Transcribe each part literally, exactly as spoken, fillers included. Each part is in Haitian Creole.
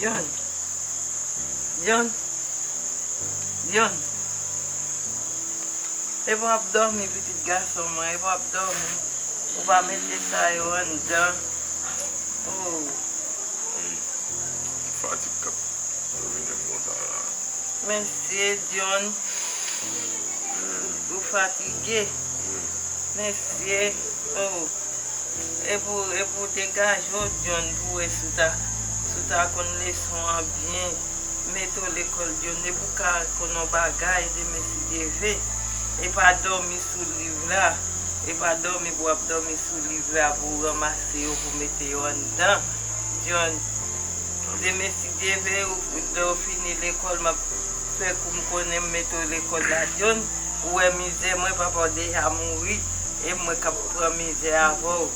John. John. John. Epa w ap dòmi, pitit gason mwen, epa w ap dòmi. Ou pa mete sa yo anndan. Oh. Fatig k ap domine m konsa la. Mesye John, ou fatige. Mesye, oh. E pou, e pou degaje w, John, pou wè si w ta, si w ta konn leson an byen. Mete w lekòl, John, e pou w ka konn yon bagay, demen si Dye vle. E pa dòmi sou liv la. E pa dòmi pou w ap dòmi sou liv la, pou w ranmase yo, pou w mete yo anndan. John, demen si Dye vle, ou, lè w fini lekòl, m ap fè kou m konnen m mete w lekòl la, John. Ou wè mizè mwen, papa w deja mouri, e mwen k ap pran mizè avè w.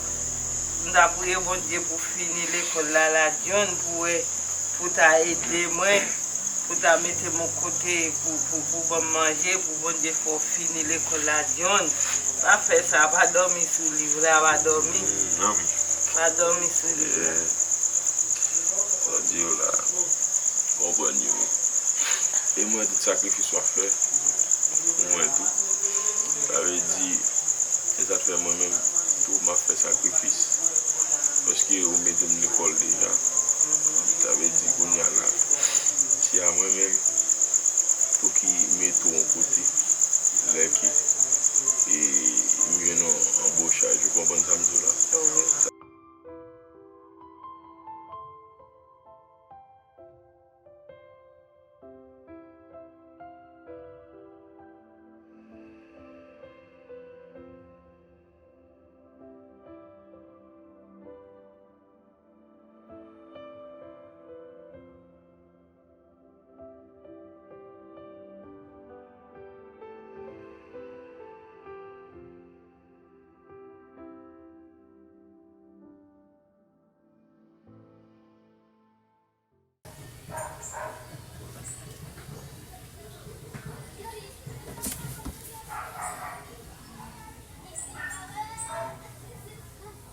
M ta priye Bondye pou w fini lekòl la, la, John, pou w wè, pou w ta ede mwen, pou w ta mete m yon kote, pou, pou, pou w ban m manje, pou Bondye fè w fini lekòl la, John. Pa fè sa, pa dòmi sou liv la, pa dòmi. Mm, non. Pa dòmi sou liv la. Eh, sa w di yo la, m konprann yo. E m wè tout sakrifis w ap fè, m wè tou. Sa vle di, se sa k fè mwen menm tou, m ap fè sakrifis. Paske ou mete m lekòl deja. Sa vle di, kounye a la, se a mwen menm pou ki mete w yon kote, lè ke, e, m jwenn yon anbochaj. Ou konprann sa m di w la? Wi.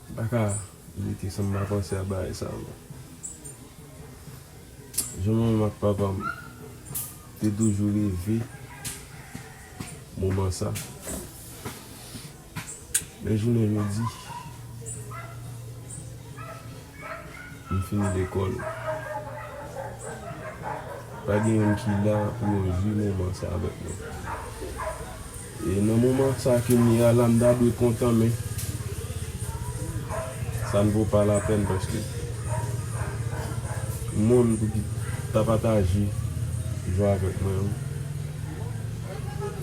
M pa ka rete san m pa panse a bagay sa a, non. Jan manman m ak papa m te toujou reve moman sa. Men jounen jodi, m fini lekòl. Pa gen youn ki la pou yo jwi moman sa avèk mwen. E nan moman sa ke m ye a la, m ta dwe kontan, men sa n vo pa lapèn, paske moun pou ki ta pataje jwa avèk mwen an,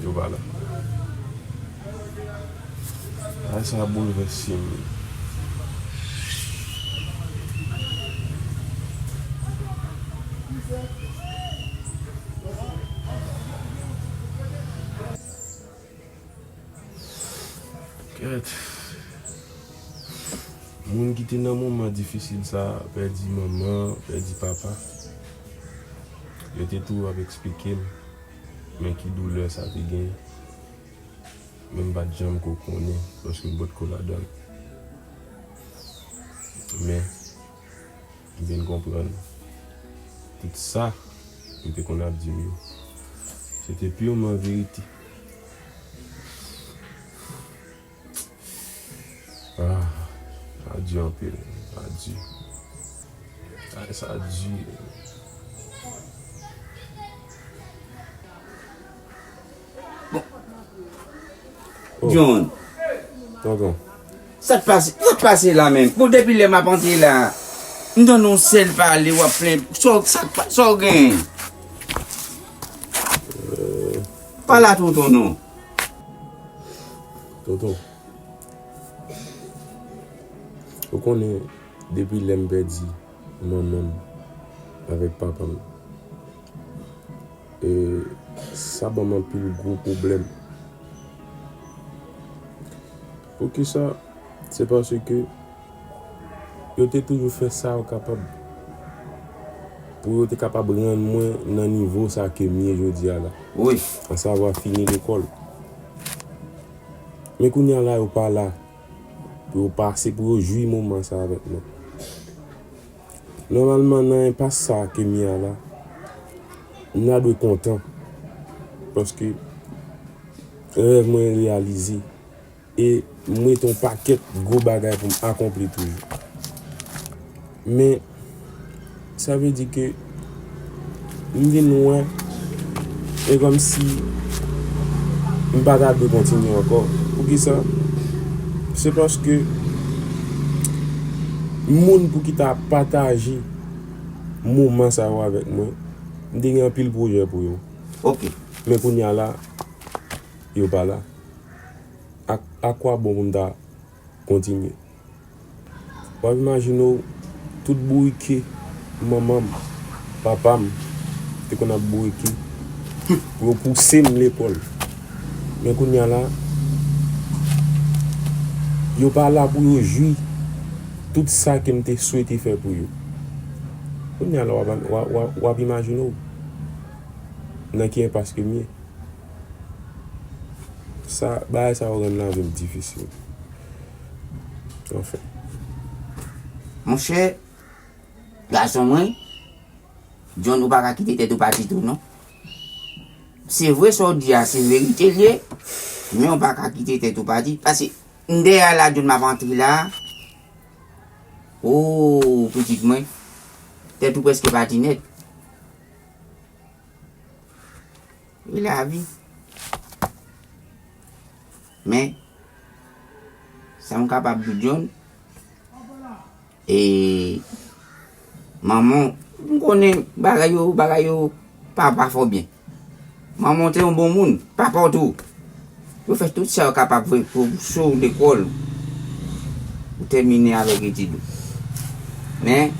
yo pa la. Bagay sa boulvèse m. Kèt. Moun ki te nan moman difisil sa a, pèdi manman, pèdi papa, yo te tou ap eksplike m, men ki doulè sa te gen. Men m pa t janm ko konnen, paske m potko ladan l. Men, m vin konprann tout sa yo te konn ap di m yo, se te pirman verite. Ah, sa di anpil, sa di. Ay, sa di. Bon. Oh. John. Tonton. Sa k pase, sa k pase la menm? Bon, depi lè m ap antre la, m tande yon sèl pale, w ap plenn. Sa, sa, sa w gen? Euh. Pale a tonton non. Tonton. Ou konnen, depi lè m pèdi manman m avèk papa m, e sa ban m anpil gwo pwoblèm. Poukisa? Se paske yo te toujou fè sa yo kapab pou yo te kapab rann mwen nan nivo sa ke m ye jodi a la. Wi. Ansavwa fini lekòl. Men kounye a la, yo pa la pou yo pase, pou yo jwi moman sa avèk mwen. Nòmalman, nan enpas sa ke m ye a la, m ta dwe kontan. Paske rèv mwen reyalize. E m rete yon pakèt gwo bagay pou m akonpli toujou. Men, sa vle di ke m vin wè, e kòmsi m pa ta dwe kontinye ankò. Poukisa? Se paske moun pou ki ta pataje moman sa yo avèk mwen, m te gen anpil pwojè pou yo. Ok. Men kounye a la, yo pa la. A, a kwa bon pou m ta kontinye? W ap imajine w, tout bourike manman m, papa m te konn ap bourike pou yo pouse m lekòl. Men kounye a la, yo pa la pou yo jwi tout sa ke m te swete fè pou yo. Kounye a la, w ap, w ap, w ap, w ap imajine w nan ki enpas ke m ye. Sa, bagay sa yo rann lavi m difisil. Anfen. Monchè, gason mwen, John, ou pa ka kite tèt ou pati tou, non. Se vre sa w di a, se verite l ye, men ou pa ka kite tèt ou pati. Paske m dèyè la, John, m ap antre la. O, pitit mwen, tèt ou prèske pati nèt. E lavi. Men, sa m kapab di w, John, e manman w, m konnen bagay yo, bagay yo pa, pa fò byen. Manman w te yon bon moun, papa w tou. Yo fè tout sa yo kapab vre pou w sou lekòl, ou tèmine avèk etid ou. Men,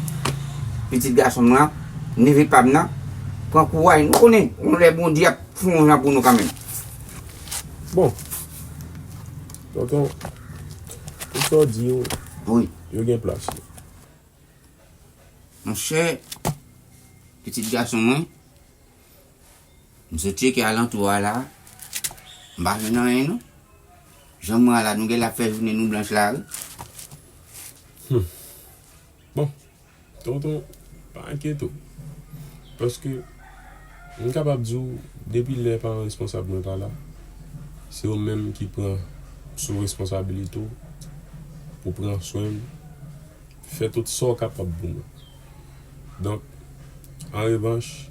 pitit gason m lan, neve pa m nan, pran kouraj. Nou konnen, yon lè Bondye ap fè yon jan pou nou kanmenm. Bon. Tonton, tout sa w di yo, wi, yo gen plas yo. Monchè, pitit gason mwen, m sot tcheke alantou a la, m pa jwenn anyen non. Jan m wè a la, nou genlè ap fè jounen nou blanch la, wi. Hmm. Bon, tonton, pa enkyete w. Paske, m kapab di w, depi lè paran responsab mwen pa la, se yo menm ki pran sou responsabilite w pou pran swen m, fè tout sa w kapab pou mwen. Donk, an revanch,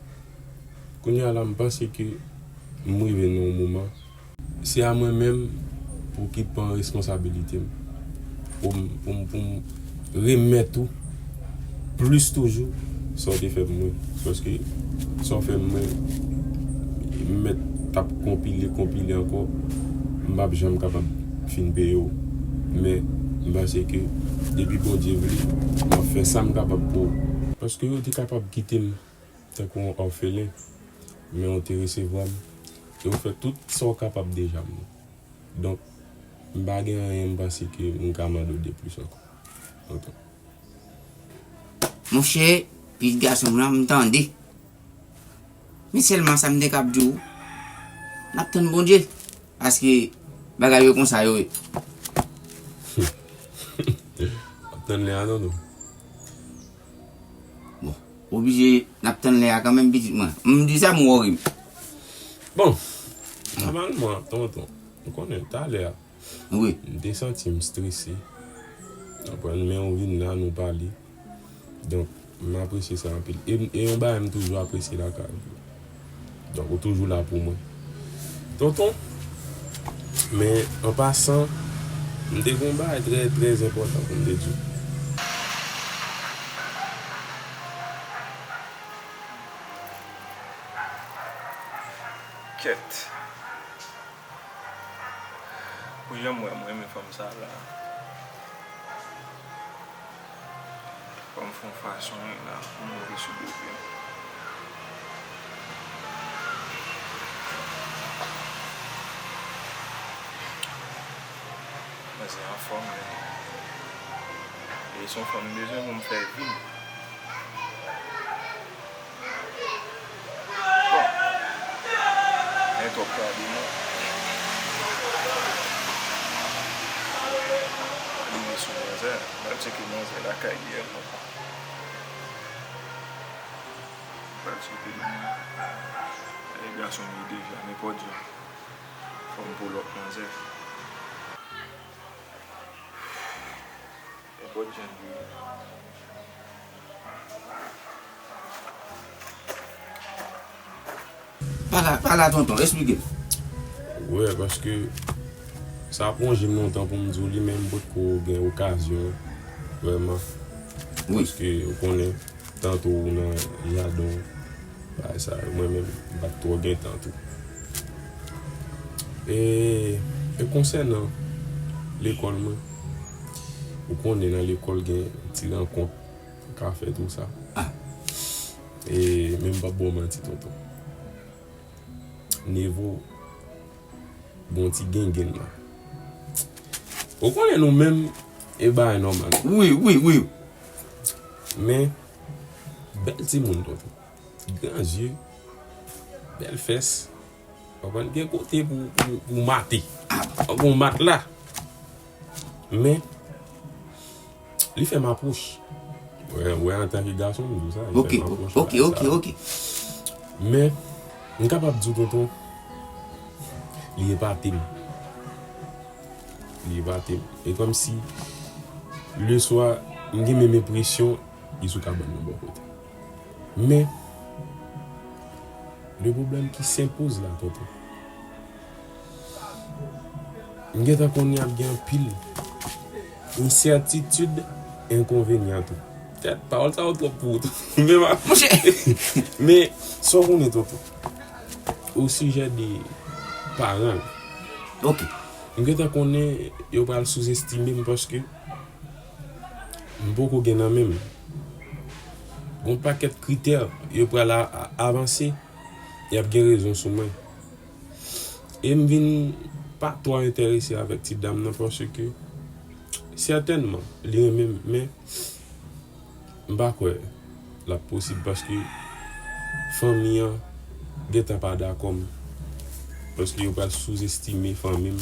kounye a la, m panse ke m rive nan yon moman, se a mwen menm pou ki pran responsabilite m, pou m, pou m, pou m remèt ou plis toujou sa w te fè pou mwen. Paske sa w fè mwen, m mèt t ap konpile, konpile ankò, m p ap janm kapab fin peye w. Men, m panse ke depi Bondye vle, m ap fè sa m kapab pou ou. Paske yo te kapab kite m tankou yon òfelen, men w te resevwa m, e w fè tout sa w kapab deja pou mwen. Donk, m pa gen anyen m panse ke m ka mande w de plis ankò. Tonton. Monchè, pitit gason m lan, m tande. Men sèlman sa m te kab di w, n ap tann Bondye. Paske bagay yo konsa yo ye. Ap tann lè a, tonton. Bon, oblije, n ap tann lè a kanmenm, pitit mwen. M di sa, m wè w ri m. Bon, nòmalman, tonton, ou konnen, talè a, wi, m te santi m strese. Konprann, men ou vin la, nou pale. Donk, m apresye sa anpil. E, e yon bagay m toujou apresye lakay ou. Donk, ou toujou la pou mwen. Tonton, men an pasan, m te gen yon bagay trè, trè enpòtan pou m te di w. Kèt. Ou janm wè m renmen fanm sa la. Fò m fè yon fason wi la pou m rive sou do pye m. Manzè anfòm wi. E se yon fanm m bezwen pou m fè vi m. Bon. Men twòp gade non. Rive sou manzè. M al tcheke manzè lakay li a non. Sou kou. E gason m ye deja, nenpòt jan. Fò m pou lòt manzè. Nenpòt jan l ye. Pala, pala, tonton, esplike m. Wi, paske sa ap wonje m lontan pou m di w li, men m potko gen okazyon, vrèman. Wi. Paske ou konnen, tanto ou nan jaden w, bagay sa yo, mwen menm, m pa t twò gen tan tou. E, e konsènan lekòl mwen, ou konnen nan lekòl gen ti rankont ou ka fè tou sa. Ah. E, men m p ap ba w manti, tonton. Nivo bon ti gengenn la. Ou konnen nou menm e bagay nòmal. Wi, wi, wi. Men, bèl timoun, tonton. Gran zye, bèl fès. Konprann, gen kote pou, pou, pou mate. Ou gon mat la. Men, li fè m apwòch. Wè, wè, antanke gason, m di w sa, li fè m apwòch. Ok, ok, ok. Men, m kapab di w, tonton, li epate m. Li epate m. E kòmsi, leswa, m gen menm enpresyon, li sou kabann nan bò kote. Men, le problème qui s'impose la, tonton. M gentan konnen ap gen anpil ensètitid, enkonvenyan tou. Tèt, pawòl sa yo twòp pou ou tou. Men, monchè, men, sa w konnen, tonton, au sujet de paran, ok, m gentan konnen yo pral souzestime m paske m poko gen nan men m. Gon pakèt kritè yo pral a, a, avanse, y ap gen rezon sou mwen. E m vin pa twò enterese avèk ti dam nan paske sètènman li renmen m, men m pa kwè l ap posib paske fanmi an gentan pa dakò m. Paske yo pral souzestime fanmi m,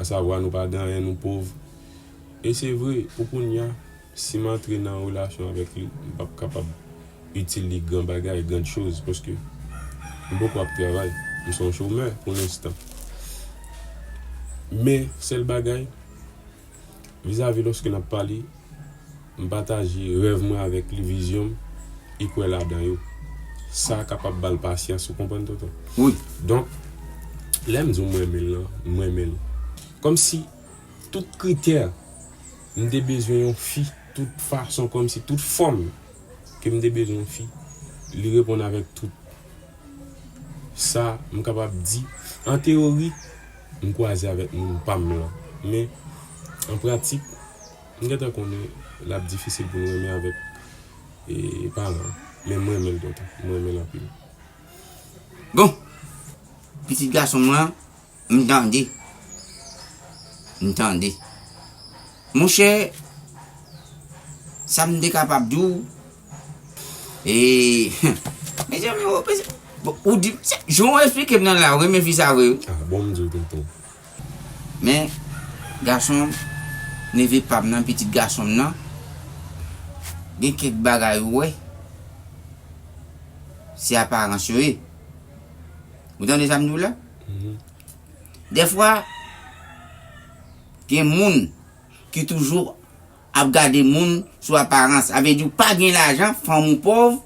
asavwa nou pa gen anyen, nou pòv. E se vre, pou kounye a, si m antre nan yon relasyon avèk li, m p ap kapab itil li gran bagay, gran choz, paske m poko ap travay. M se yon chomè pou lenstan. Men, sèl bagay, vizavi lòske n ap pale, m pataje rèv mwen avèk li, vizyon m, li kwè ladan yo. Sa kapab ba l pasyans, ou konprann, tonton? Wi. Donk, lè m di w m renmen l lan, m renmen l. Kòmsi tout kritè, m te bezwen yon fi, tout fason, kòmsi tout fòm ke m te bezwen yon fi, li reponn avèk tout. Sa, m kapab di, an teyori, m kwaze avèk moun pa m lan. Men, an pratik, m gentan konnen l ap difisil pou n renmen avèk, e, paran. Men m renmen l, tonton. M renmen l anpil. Bon, pitit gason m lan, m tande. M tande. Monchè, sa m te kapab di w, e, mezanmi, ou, bon, ou di, se, jan w eksplike m nan la, ou renmen fi sa vre, wi. Ah, bon, m di w, tonton. Men, gason m, neve pa m nan, pitit gason m nan, gen kèk bagay ou wè, se aparans yo ye. Ou tande sa m di w la? Mhm. Dèfwa, gen moun ki toujou ap gade moun sou aparans. Sa vle di ou pa gen lajan, fanm ou pòv,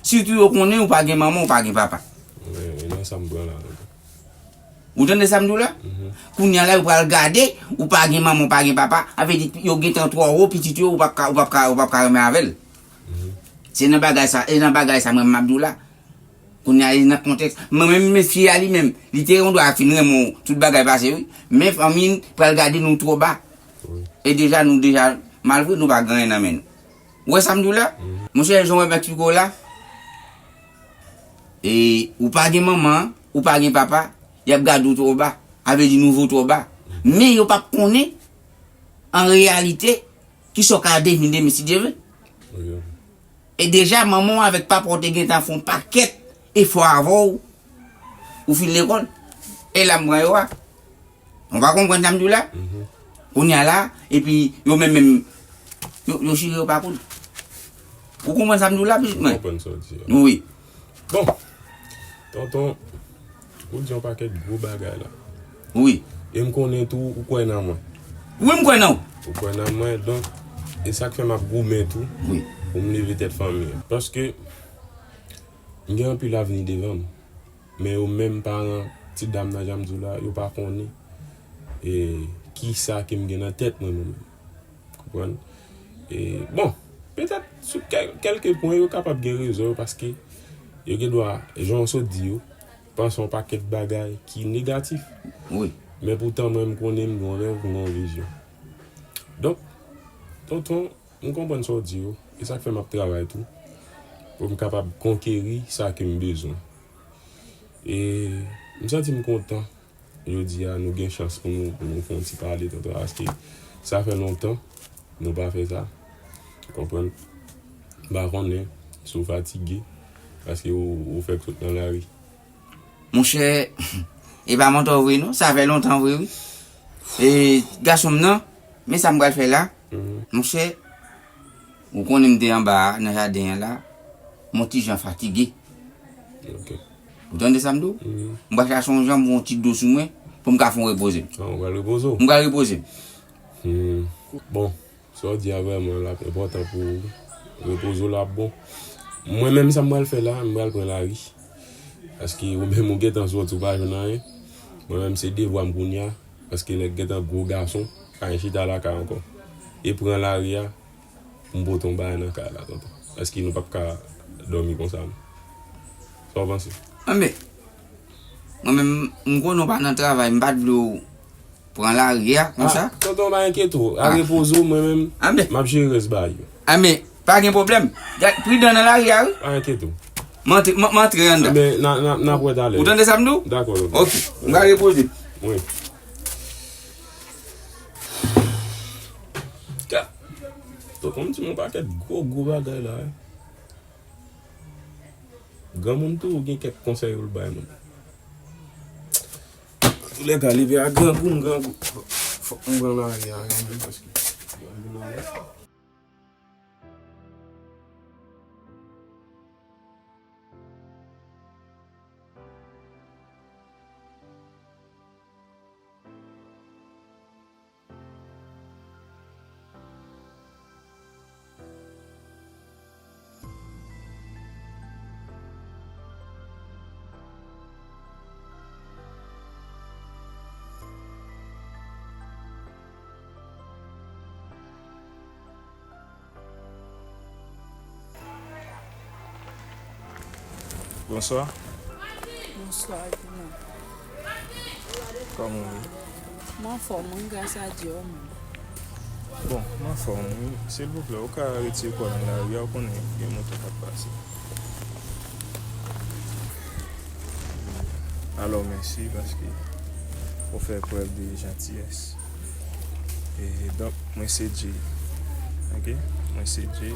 sitou yo konnen ou pa gen manman, ou pa gen papa. Wi, e nan sa m pran la, tonton. Ou tande sa m di w la? Mhm. Kounye a la, yo pral gade, ou pa gen manman, ou pa gen papa, sa vle di yo gentan twò wo, pitit yo, ou p ap ka, ou p ap ka, ou p ap ka renmen avè l. Mhm. Se nan bagay sa, e nan bagay sa, mwen, m ap di w la. Kounye a, li nan kontèks. Mwen menm, mesye a li menm, li te gen dwa fin renmen w, tout bagay pase, wi. Men fanmi n pral gade nou twò ba. Wi. E deja, nou deja, malgre nou pa gen anyen nan men nou. Ou wè sa m di w la? Mhm. Monchè, jan w wè m eksplike w la, e ou pa gen manman, ou pa gen papa, y ap gade w twò ba. Sa vle di nou vo twò ba. Mhm. Men yo p ap konnen, an reyalite, kisa w ka devni demen, si Dye vle. Wi. E deja, manman w avèk papa w te gentan fè yon pakèt efò avè w, ou fin lekòl. E la m pran yo a. Ou pa konprann sa m di w la? Mhm. Kounye a la, epi yo menm menm, yo, yo chire yo pa koul. Ou konprann sa m di w la, pitit mwen? M konprann sa w di a. Wi. Bon, tonton, ou di yon pakèt gwo bagay la. Wi. E m konnen tou, ou kwè nan mwen. Wi, m kwè nan ou. Ou kwè nan mwen, donk, e sa k fè m ap goumen tou. Wi. Pou m leve tèt fanmi an. Paske, m gen anpil avni devan m. Men yo menm paran ti dam nan, jan m di w la, yo pa konnen, e, kisa ke m gen nan tèt mwen, mwen menm. Konprann? E, bon, petèt sou kèl-, kèlke pwen, yo kapab gen rezon yo, paske yo gen dwa, jan w sot di yo, panse yon pakèt bagay ki negatif. Wi. Men poutan, mwen, m konnen m gen yon rèv, m gen yon vizyon. Donk, tonton, m konprann sa w di yo, e sa k fè m ap travay tou, pou m kapab konkeri sa ke m bezwen. E m santi m kontan, jodi a, nou gen chans pou nou, pou nou fè yon ti pale, tonton, paske sa fè lontan nou pa fè sa. Konprann? M pa konnen si w fatige, paske ou, ou fèk sot nan lari. Monchè, e pa manti vre non, sa fè lontan vre wi. E gason m nan, men sa m pral fè la. Mhm. Monchè, ou konnen m te anba a, nan jaden an la, m on ti jan fatige. Ok. Ou tande sa m di w? Mhm. M pral chache yon jan pou yon ti dlo sou mwen, pou m ka fè yon repoze. Ah, ou pral repoze w? M pral repoze m. Hmm. Bon, sa w di a vrèman l ap enpòtan pou ou. Repoze w la ap bon. Mwen menm sa m pral fè la, m pral pran lari. Paske ou menm ou gentan soti, ou pa jwenn anyen. Mwen menm se devwa m kounye a. Paske nèg gentan gwo gason, pa gen chita lakay ankò. E pran lari a, pou m pote yon bagay nan kay la, tonton. Paske nou p ap ka dòmi konsa non. Sa w panse? Anben, mwen menm, m konnen w pa nan travay, m pa t vle w pran lari a konsa. Ah, tonton, pa enkyete w. Ah. Repoze w, mwen menm, m ap jere rès bagay yo. Anben, pa gen pwoblèm. Gad, pridan nan lari a wi. Pa enkyete w. M antre, m, m antre anndan. Anben, n a, n a, n ap wè talè. Ou tande sa m di w? Dakò, tonton. Ok, m ka repoze. Wi. Ka. Tonton di m yon pakèt gwo, gwo bagay la, wi. Granmoun tou gen kèk konsèy pou l bay moun. Antoulèka, leve a grangou, m grangou. Fòk, fòk m pran lari a kanmenm, paske grangou nan lè. Bonswa. Bonswa, Juna. Kòman w ye? M anfòm, wi, gras a Dye, ou menm? Bon, m anfòm, wi. Silvouplè, ou ka retire kò w nan lari a, ou konnen gen moto k ap pase. Alò, mèsi paske ou fè prèv de jantiyès. E donk, mwen se Jay. Ok? Mwen se Jay.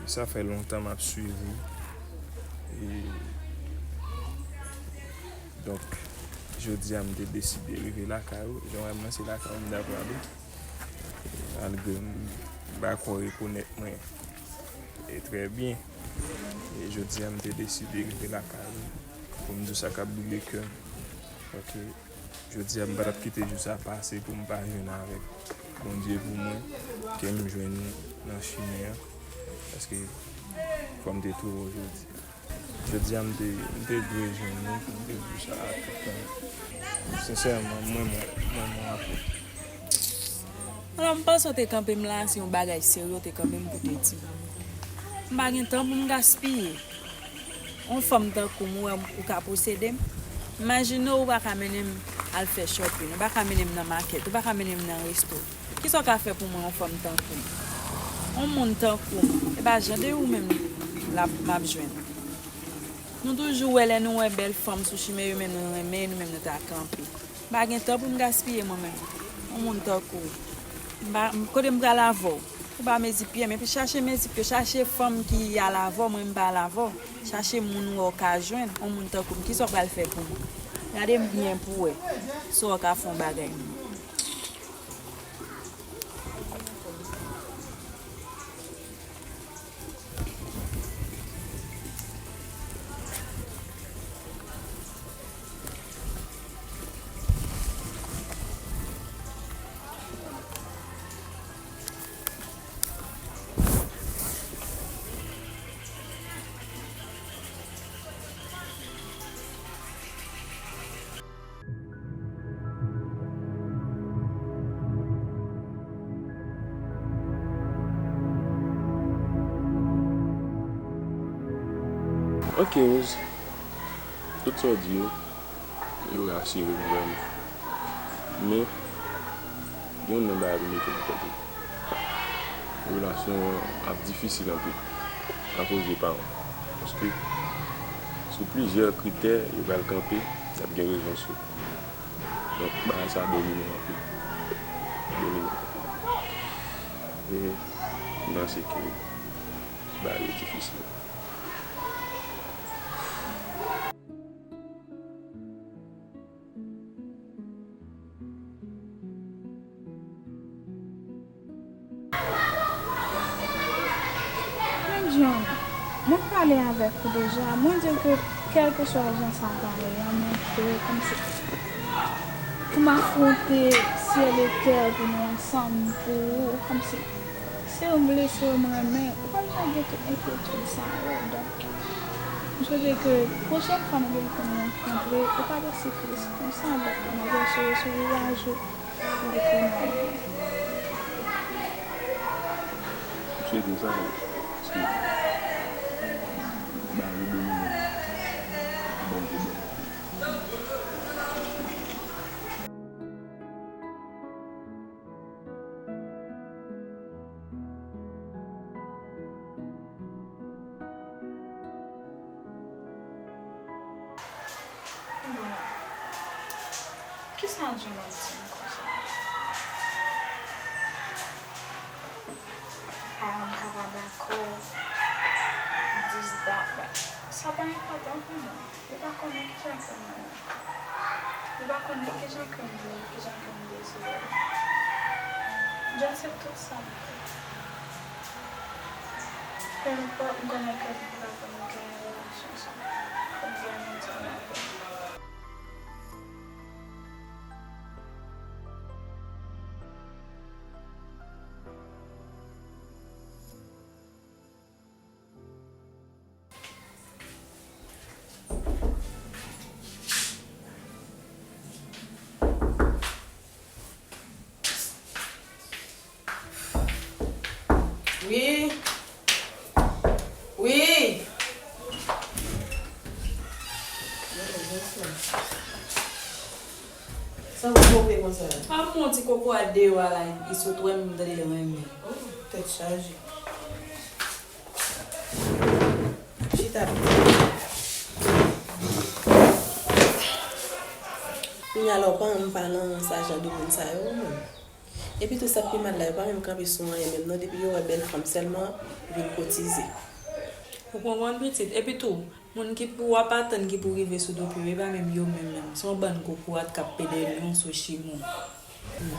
Sa fè lontan m ap swiv ou. E donk, jodi a, m te deside rive lakay ou. Jan w wè m nan, se lakay ou m ta prale. E malgre m pa kwè w rekonèt mwen e trè byen, e jodi a, m te deside rive lakay ou pou m di w sa k ap boule kè m. Ok. Jodi a, m pa t ap kite jou sa pase pou m pa jwenn avèk Bondye pou mwen, ke m jwenn ou nan chimen an, paske fò m te twouve w jodi a. Jodi a, m te, m te dwe jwenn ou pou m te di w sa a tout tan. Sensèman, m renmen w, m renmen w anpil. Alò, m panse w te kanpe m la, se yon bagay serye w te kanpe m pou te di m. M pa gen tan pou m gaspiye. Yon fanm tankou m, ou wè ou ka posede m? Imajine w, ou pa ka mennen m al fè shopping, ou pa ka mennen m nan makèt, ou pa ka mennen m nan resto. Kisa w ka fè pou mwen, yon fanm tankou m? Yon moun tankou m, e pa jan de ou menm l ap, m ap jwenn. Nou toujou wè lè nou wè bèl fanm sou chimen, yo menm nou renmen, nou menm nou ta kanpe. M pa gen tan pou m gaspiye mwen menm. Yon moun tankou w. M pa, kote m pral avè w? Ou pa mezi pye m, epi chache mezi pye, chache fanm ki al avè w, mwen m pa al avè w. Chache moun ou wè w ka jwenn, yon moun tankou m, kisa w pral fè pou mwen? Gade m byen pou w wè si w ka fè yon bagay pou mwen. Bon, Ok Rose, tout sa w di yo, yo rasire m vrèman. Men, gen youn nan bagay pou mete nan tèt ou. Relasyon an ap difisil anpil akoz de paran. Paske sou plizyè kritè yo pral kanpe, y ap gen rezon sou. Donk, bagay sa domine anpil. Domine anpil. E m panse ke bagay yo difisil. Men John, mwen pale avèk ou deja, mwen di w ke kèlkeswa jan sa ta ye an, mwen vle kòmsi pou m afwonte syèl e tè pou nou ansanm, pou ou, kòmsi se ou m vle, se ou m renmen, ou pa bezwen gen tout enkyetid sa yo. Donk, m swete ke pwochèn fwa nou gen pou nou rankontre, ou pa t osi tris konsa, donk, m ap asire sou vizaj ou. Mwen swete sa, paske bagay yo domine. Bondye beni. Bon, kisa John ap di m konsa? Paran m ka pa dakò, this, that, but sa pa enpòtan pou mwen. Yo pa konnen kijan ke mwen ye. Yo pa konnen kijan ke m ye, kijan ke m dezole. John se tout sa m ye. Peu importe, m konnen ke m pa konn gen relasyon sa. Fòk gen moun sa nan vi m. Wi. Wi. Sa w pope konsa? Pa pran yon ti kokorat deyò a la, e sot wè m tande l renmen. Oh, tèt chaje. Chita. Kounye a la, w pa wè m pa nan sa jan de moun sa yo, menm. Epi tou, sa k pi mal la, yo pa menm kanpe sou anyen menm non, depi yo wè bèl fanm sèlman vin kotize. Ou konprann, pitit? Epi tou, moun ki pou w ap atann ki pou rive sou do pye w, e pa menm yo menm menm. Se yon bann kokorat k ap pede lyon sou chimen w.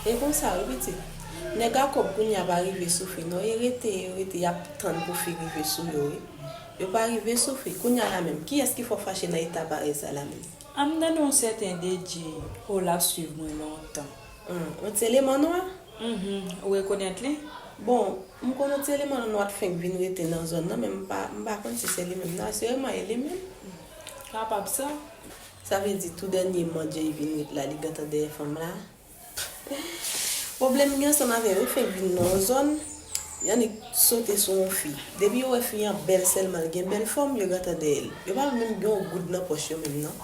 E konsa wi pitit. Nèg a kòb kounye a pa rive sou fi non, e rete, e rete, y ap tann pou fi rive sou yo wi. Yo pa rive sou fi. Kounye a la menm, kiyès ki fè w fache nan eta parèy sa la menm? An m tande yon sèten D J, o, l ap swiv mwen lontan. An, yon ti eleman nwa? Mhm, ou rekonèt li? Bon, m konn yon ti eleman nwa t fenk vin rete nan zòn nan, men m pa, m pa konn si se li menm non, asireman e li menm. Kapab sa. Sa vle di tou dènyèman Jay vin ret la, li gentan dèyè fanm la? Pwoblèm gen ansanm avè yo, yo fenk vin nan yon zòn, y annik sote sou yon fi. Depi yo wè fi an bèl sèlman, l gen bèl fòm, yo gentan dèyè l. Yo pa menm gen yon goud nan pòch yo menm non.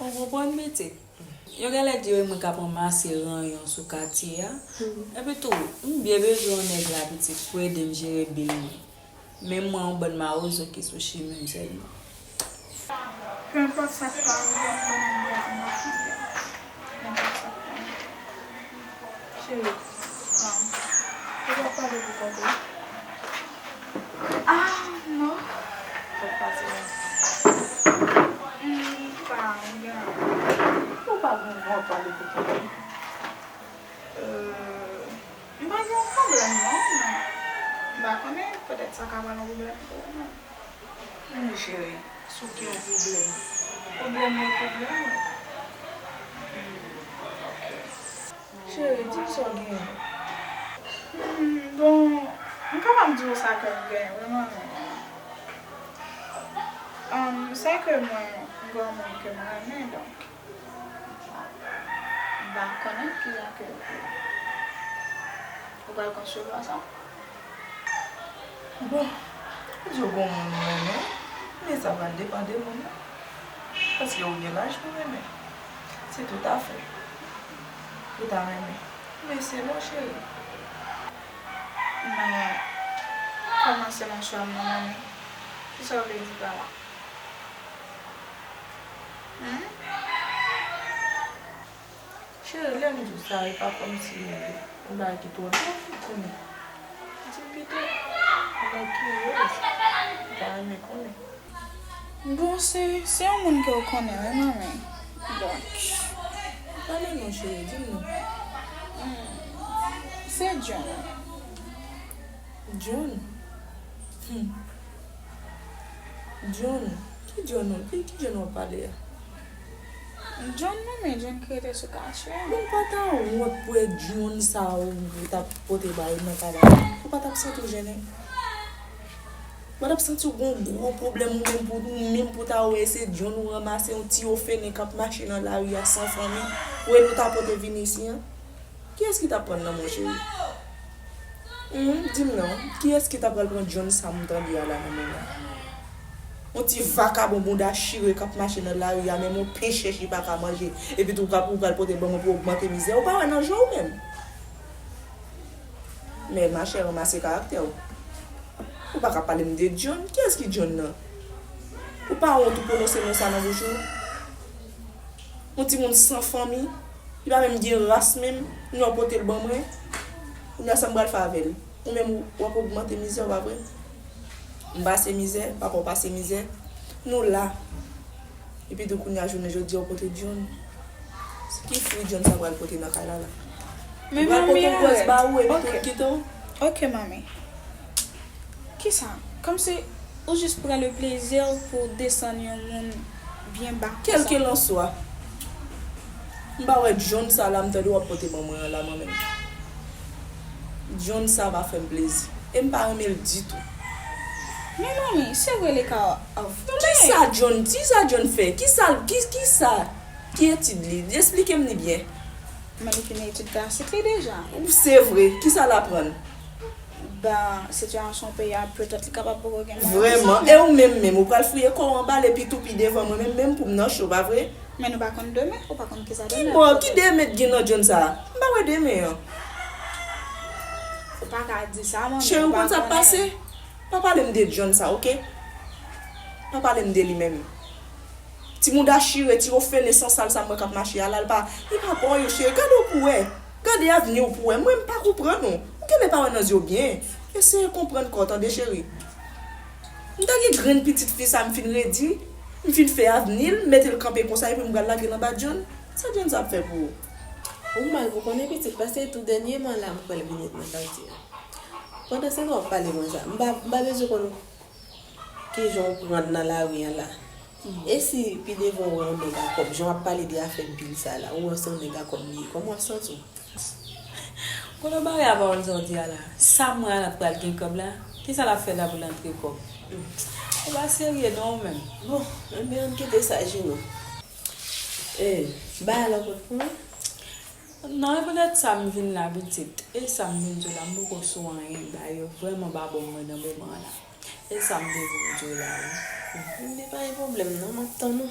Ou konprann, pitit? Yo genlè di yo e mwen k ap ranmase ranyon sou katye a. Epi tou, m byen bezwen yon nèg la, pitit, pou ede m jere bil mwen. Men mwen yon bann mawozo ki sou chimen m sèlman. Peu importe sa k ta rive m, mwen menm, m ap viv. Nenpòt sa k ta rive. Cheri, um, ou pa pale pou kòb ou? Ah, non. Fòk pase la. M pa gen. Ou pa gen dwa pale pou kòb ou? Euh, M pa gen yon pwoblèm non, men m pa konnen, petèt sa ka pral yon pwoblèm pou ou menm. Men cheri, sou ki yon pwoblèm? Pwoblèm mwen, pwoblèm ou. Hmm, ok. Cheri, di m sa w genyen. Hmm, bon, m kapab di w sa ke m genyen, wi, manmi. Ahn, se ke mwen, m gen yon moun ke m renmen, donk. M pa konnen kijan ke ou pral konsevwa sa. Bon, ou di w gen yon moun ou renmen, Men sa pral depann de moun nan. Paske ou gen laj pou renmen. Se tout afè. Ou ta renmen. Men se non, cheri. Men, kòman se nan chwa m nan, manmi? Kisa w vle di pa la? Hmm? Cheri, lè m di w sa, e pa kòmsi yon bagay ki twò dwòl, ou konnen. Di m pito, mwen kiryez, m ta renmen konnen. Bon, se, se yon moun ke w konnen, wi, manmi. Donk, pale non, cheri, di m non. Hmm, se John. John? Hmm. John? Ki John ou? Ki, ki John w ap pale a? John, manmi, John ki rete sou kache a. Men w pa ta wont pou e John sa ou t ap pote bay nan kay la? Ou pa t ap santi w jennen? Ou pa t ap santi w gon gwo pwoblèm ou menm pou, ou menm pou ta wè se John ou ranmase, yon ti ofelen k ap mache nan lari a san fanmi, pou e nou ta pote vin isi an? Kiyès ki t ap pran l nan men w, cheri? Humm, di m non, kiyès ki ta pral pran John sa m tande a la nan men l la? Yon ti vakabon bounda chire k ap mache nan lari a, menm yon pen chèch li pa ka manje, epi tou ou pral pote l ban mwen pou ogmante mizè. Ou pa wè nan je w menm? Men machè, ranmase karaktè w. Ou pa ka pale m de John. Kiyès ki John nan? Ou pa wont ou pwononse non sa nan bouch ou? Yon timoun san fanmi, li pa menm gen ras menm, nou ap pote l ban mwen. Kounye a sa m pral fè avè l? Ou menm ou, w ap ogmante mizè w, pa vre? M pase mizè, papa w pase mizè. Nou la. Epi tou kounye a jounen jodi a w pote John. Ki fwi John sa pral pote nan kay la la? Men manmi, arèt. Li pral pote yon gwòs ba ou epi tou l kite w? Ok, manmi. Kisa? Kòmsi ou jis pran le plezi pou w desann yon moun byen ba konsa. Kèlkelanswa, m pa wè John sa la m tande w ap pote ban mwen an la mwen menm. John sa pa fè m plezi. E m pa renmen l ditou. Men manmi, se vre li ka anfle. Kisa John, kisa John fè? Kisa, ki, kisa? Ki etid li? Esplike m li byen. Men li fini etid klasik li deja. Se vre, kisa l aprann? Ben, sitiyasyon peyi a, petèt li kapab poko gen mwayen pou sa. Vrèman, e ou menm menm, ou pral fouye kò w anba l epi toupi devan mwen menm, menm pou m nan cho, pa vre? Men nou pa konn demen, ou pa konn kisa demen ap pote. Ki mò, ki demen t gen nan John sa a? M pa wè demen an. Ou pa ka di sa, manmi, ou pa konnen. Cheri, ou konn sa k pase? Pa pale m de John sa, oke? Pa pale m de li menm. Ti mouda chire, ti ofelen san sal sa m wè k ap mache a la, l pa, li pa pa w yo, cheri. Gade w pou w wè. Gade avni w pou w wè. Mwen, m pa konprann ou. M genlè pa wè nan zye w byen. Eseye konprann kò w, tande, cheri. M ta gen grenn pitit fi sa m fin redi, m fin fè avni l, m mete l kanpe konsa, epi m pral lage l anba John. Sa John sa ap fè pou ou? Ou mal pou konnen pitit, paske tou dènyèman la, m kwè l vin ret nan katye a. Pandan se tan w ap pale konsa, m pa, m pa bezwen konn kijan w pran nan lari a la. E si pi devan w wè yon nèg a kòb, jan w ap pale de afè bil sa la, ou wè se yon nèg a kòb li ye, kòman w ap santi w? Kote w bare a pawòl sa w di a la? Samrat pral gen kòb la? Kisa l ap fè la pou l antre kòb? Ou pa serye non ou menm. Bon, enben ann kite sa, Jino. E, bay a la w pot pou mwen? Non, e poutèt sa m vin la, pitit. E sa m vin di w la, m poko sou anyen. Bagay yo vrèman pa bon pou mwen nan moman an la. E sa m te vin di w la, wi. Ebyen, pa gen pwoblèm non, m ap tann ou.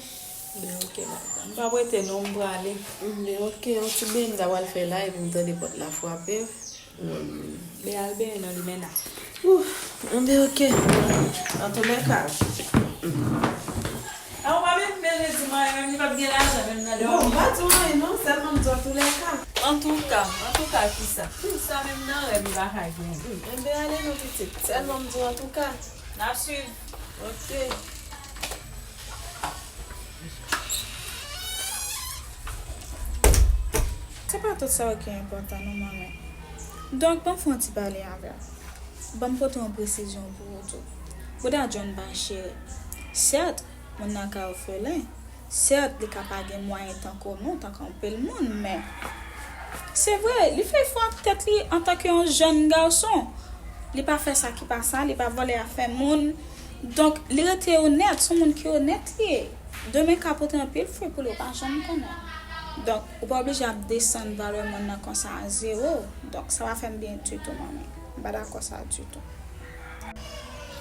Ben, oke, madam. M p ap rete non, m prale. Ebyen, oke, yon ti benyen m ta pral fè la, epi m tande pòt la frape. Ben, al benyen non, limena. Ouf, enben, oke. Antoulèka. A, ou pa menm vle di m anyen, menm li p ap gen lajan, menm nan dòmi. Bon, m pa di w anyen non, sèlman m di w antoulèka. Antouka, antouka, kisa? Sa menm nan rèv li pa ka gen. Enben, ale non, pitit. Sèlman m di w antouka. N ap swiv. Oke. Se pa tout sa yo ki enpòtan non, manmi. Donk, ban m fè yon ti pale avè w. Ban m pote yon presizyon pou ou tou. Bouda John pa chire. Sèt, moun nan ka ofelen. Sèt, li ka pa gen mwayen tankou nou, tankou anpil moun, men se vre, li fè efò ak tèt li antanke yon jèn gason. Li pa fè sa ki pa sa, li pa vòlè afè moun. Donk, li rete onèt, se yon moun ki onèt li ye. Demen ka pote anpil fwi pou li, ou pa janm konnen. Donk, ou pa oblije ap desann valè moun nan konsa a zewo. Donk, sa pa fè m byen ditou, manmi. M pa dakò sa ditou.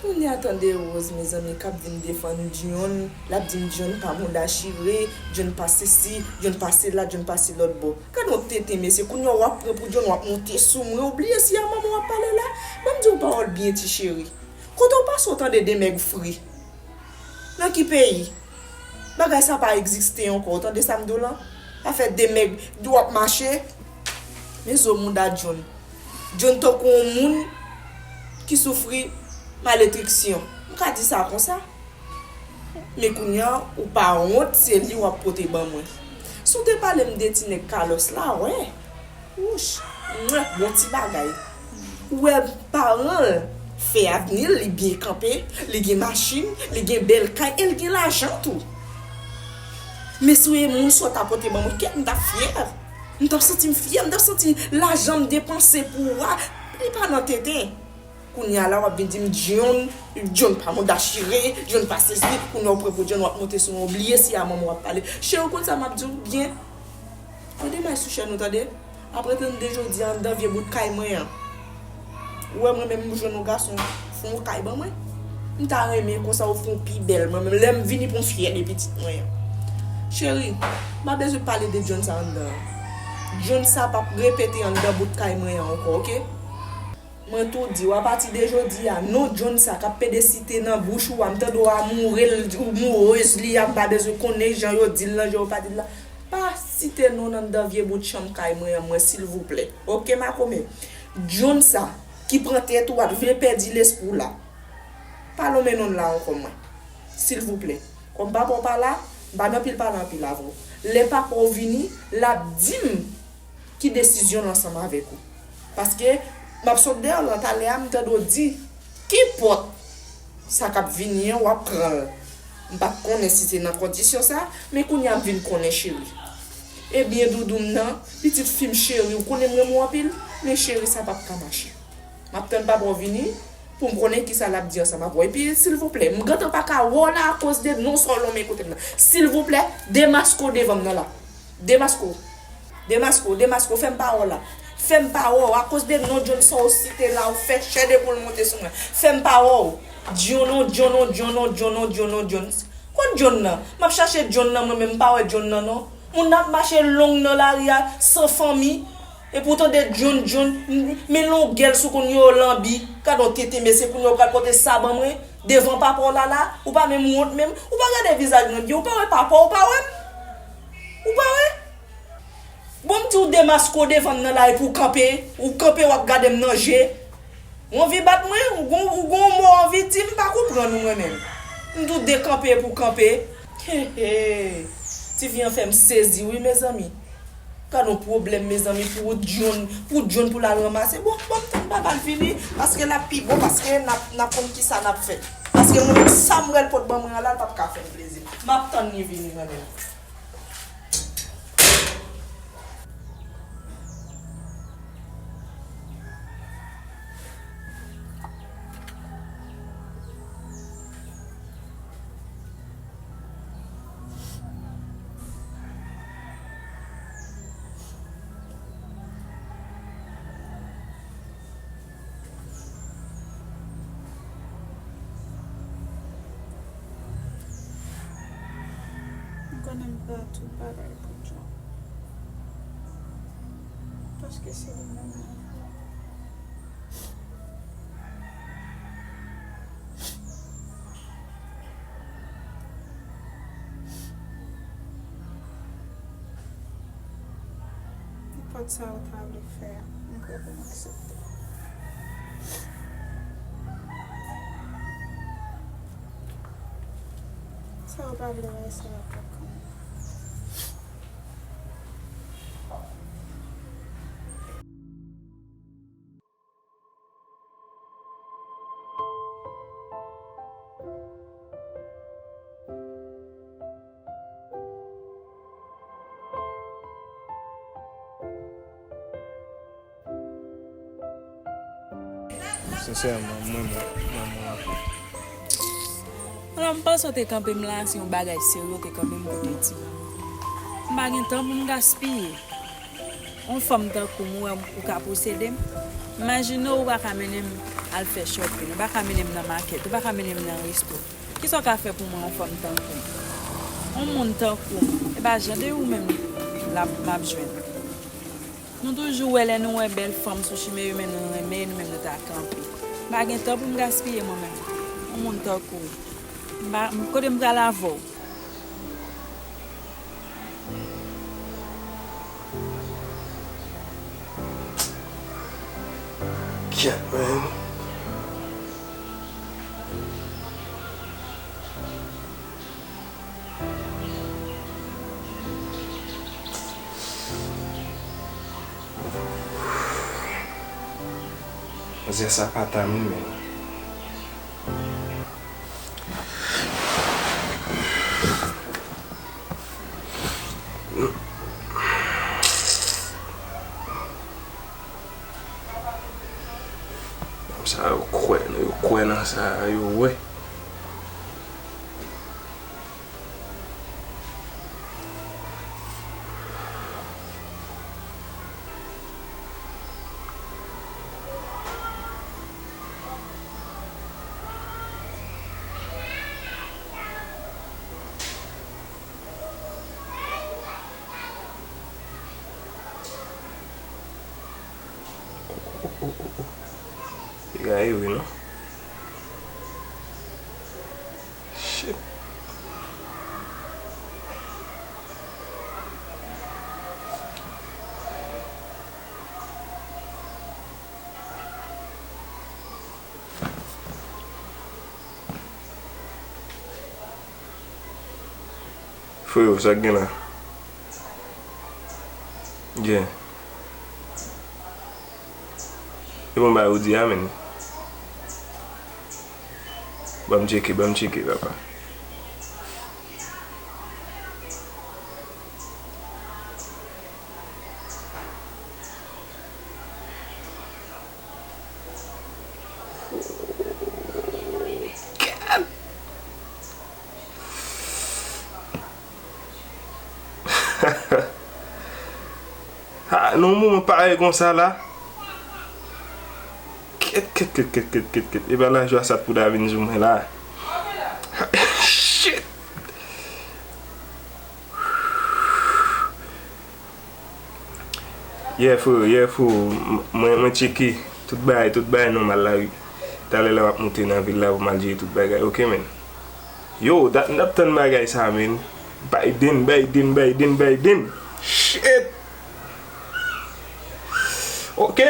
Kounye a tande Rose, mezanmi, k ap vin defann John, l ap di m John pa mouda chire, John pa sesi, John pa sela, John pa se lòt bò. Gad yon tenten mesye, kounye a w ap pran pou John, w ap monte sou mwen, ou bliye si a manman w ap pale la? Ban m di w pawòl byen ti cheri. Kote w pase w tande de nèg fri? Nan ki peyi? Bagay sa pa egziste ankò, w tande sa m di w lan? Afè de nèg, di w ap mache, men zo mouda John. John tankou yon moun ki soufri maletriksyon. M ka di sa konsa. Men kounye a, ou pa wont, se li w ap pote ban mwen. Si w te pale m de ti nèg Carlos la, wè. Wouch, mwen, bon ti bagay. Ou wè paran l fè avni l, li byen kanpe, li gen machin, li gen bèl kay, e l gen lajan tou. Men si w e moun sa w ta pote ban mwen, kèt m t ap fyè. M t ap santi m fyè, m t ap santi lajan m depanse pou ou a, li pa nan tenten. Kounye a la, w ap vin di m, John, John pa mouda chire, John pa sesi, kounye a w pran pou John, w ap monte sou mwen, w bliye si a manman w ap pale. Cheri, w konn sa m ap di w byen? Tande may sou chè nou, tande. Apre tande jodi a anndan vye bout kay mwen an. Ou wè mwen menm m jwenn yon gason, fè yon kay ban mwen. M ta renmen konsa ou fè yon pi bèl mwen menm. Lè m vini pou m fyè de pitit mwen an. Cheri, m pa bezwen pale de John sa anndan an. John sa p ap repete anndan bout kay mwen an ankò, oke? Mwen tou di w, apati de jodi a, non John sa k ap pede site nan bouch ou a, m tande w amoure l, ou mourez li a, m pa bezwen konnen jan yo di l lan, jan yo pa di l lan. Pa site non l anndan vye bout chanm kay mwen an, mwen, silvouplè. Oke, makomè? John sa, ki pran tèt ou a, vle pèdi lespri w la. Pa lonmen non l la ankò, mwen. Silvouplè. Kòm papa w pa la, m pa nan pil pale anpil avè w. Lè papa w vini, l ap di m ki desizyon l ansanm avèk ou. Paske, m ap sot dèyè w lan talè a, m tande w di, kenpòt sa k ap vini an, w ap pran l. M pa t konnen si se nan kondisyon sa, men kounye a m vin konnen, cheri. Ebyen, doudou m nan, pitit fi m cheri, ou konnen m renmen w anpil, men cheri, sa p ap ka mache. M ap tann papa w vini pou m konnen kisa l ap di ansanm avè w. Epi, silvouplè, m gentan pa ka wè w la akoz de non sa w lonmen kote m nan. Silvouplè, demaske w devan m nan la. Demaske w. Demaske w, demaske w, fè m pa wè w la. Fè m pa wè w, akoz de non John sa w site la, ou fè chè de poul monte sou mwen. Fè m pa wè w. John non, John non, John non, John non, John non, John. Kot John nan? M ap chache John nan, mwen menm, m pa wè John nan, non. Moun nan ap mache long nan lari a, san fanmi. Epi w tande John, John, m, men longè l sou kounye yo lanbi. Gad on tenten mesye, kounye yo pral pote sa ban mwen. Devan papa w la la, ou pa menm wont menm. Ou pa gade vizaj mwen byen, ou pa wè papa w, ou pa wè m? Ou pa wè? Bon, m di w demaske w devan m nan la epi w kanpe, ou kanpe w ap gade m nan je. Ou anvi bat mwen, ou gon, ou gon mo w anvi di, m pa konprann ou mwen menm. M di w dekanpe epi w kanpe. He, he. Ti fi an fè m sezi wi, mezanmi. Gad on pwoblèm, mezanmi, pou John, pou John pou l al ranmase. Bon, bon, m tann papa l vini, paske l ap pi bon, paske n ap, n ap konn kisa n ap fè. Paske mwen menm, sa m wè l pot ban mwen an la, l p ap ka fè m plezi. M ap tann li vini, mwen menm. M konnen m fè tout bagay pou John. Paske se li menm mwen vle. Nenpòt sa ou ta vle fè a, m prè pou m aksepte. Sa ou pa vle wè, sa w ap wè kanmenm. Sensèman, m renmen manman w anpil. Alò, m panse w te kanpe m la, se yon bagay serye w te kanpe m pou w te di m. M pa gen tan pou m gaspiye. Yon fanm tankou m, ou wè ou ka posede m? Imajine w, ou pa ka mennen m al fè shopping, ou pa ka mennen m nan makèt, ou pa ka mennen m nan resto. Kisa w ka fè pou mwen, yon fanm tankou m? Yon moun tankou m, e pa jan de ou menm l ap, m ap jwenn. Nou toujou wè lè nou wè bèl fanm sou chimen, yo menm nou renmen, nou menm nou ta kanpe. M pa gen tan pou m gaspiye mwen menm. Yon moun tankou w. M pa, kote m pral avè w? Kyèt, man. Manzè sa pa ta menm, men. Sa yo kwè, yo kwè nan sa yo wè. Piga e wi non. Shit. Freyo, sa k gen la? Yeah. E bon bagay ou di a, men. Ban m tcheke, ban m tcheke, papa. Ha, nan yon moman parèy konsa la. Kèt, kèt, kèt, kèt, kèt, kèt, kèt. E pa lajwa sa t pou ta vin sou mwen la. Shit. Yeah, frè, yeah, frè. M-, mwen, mwen tcheke. Tout bagay, tout bagay nòmal la, wi. Talè la, m ap monte nan vil la pou m al jere tout bagay. Oke, men. Yo, dat, n ap tann bagay sa, men. Biden, Biden, Biden, Biden. Shit! Oke.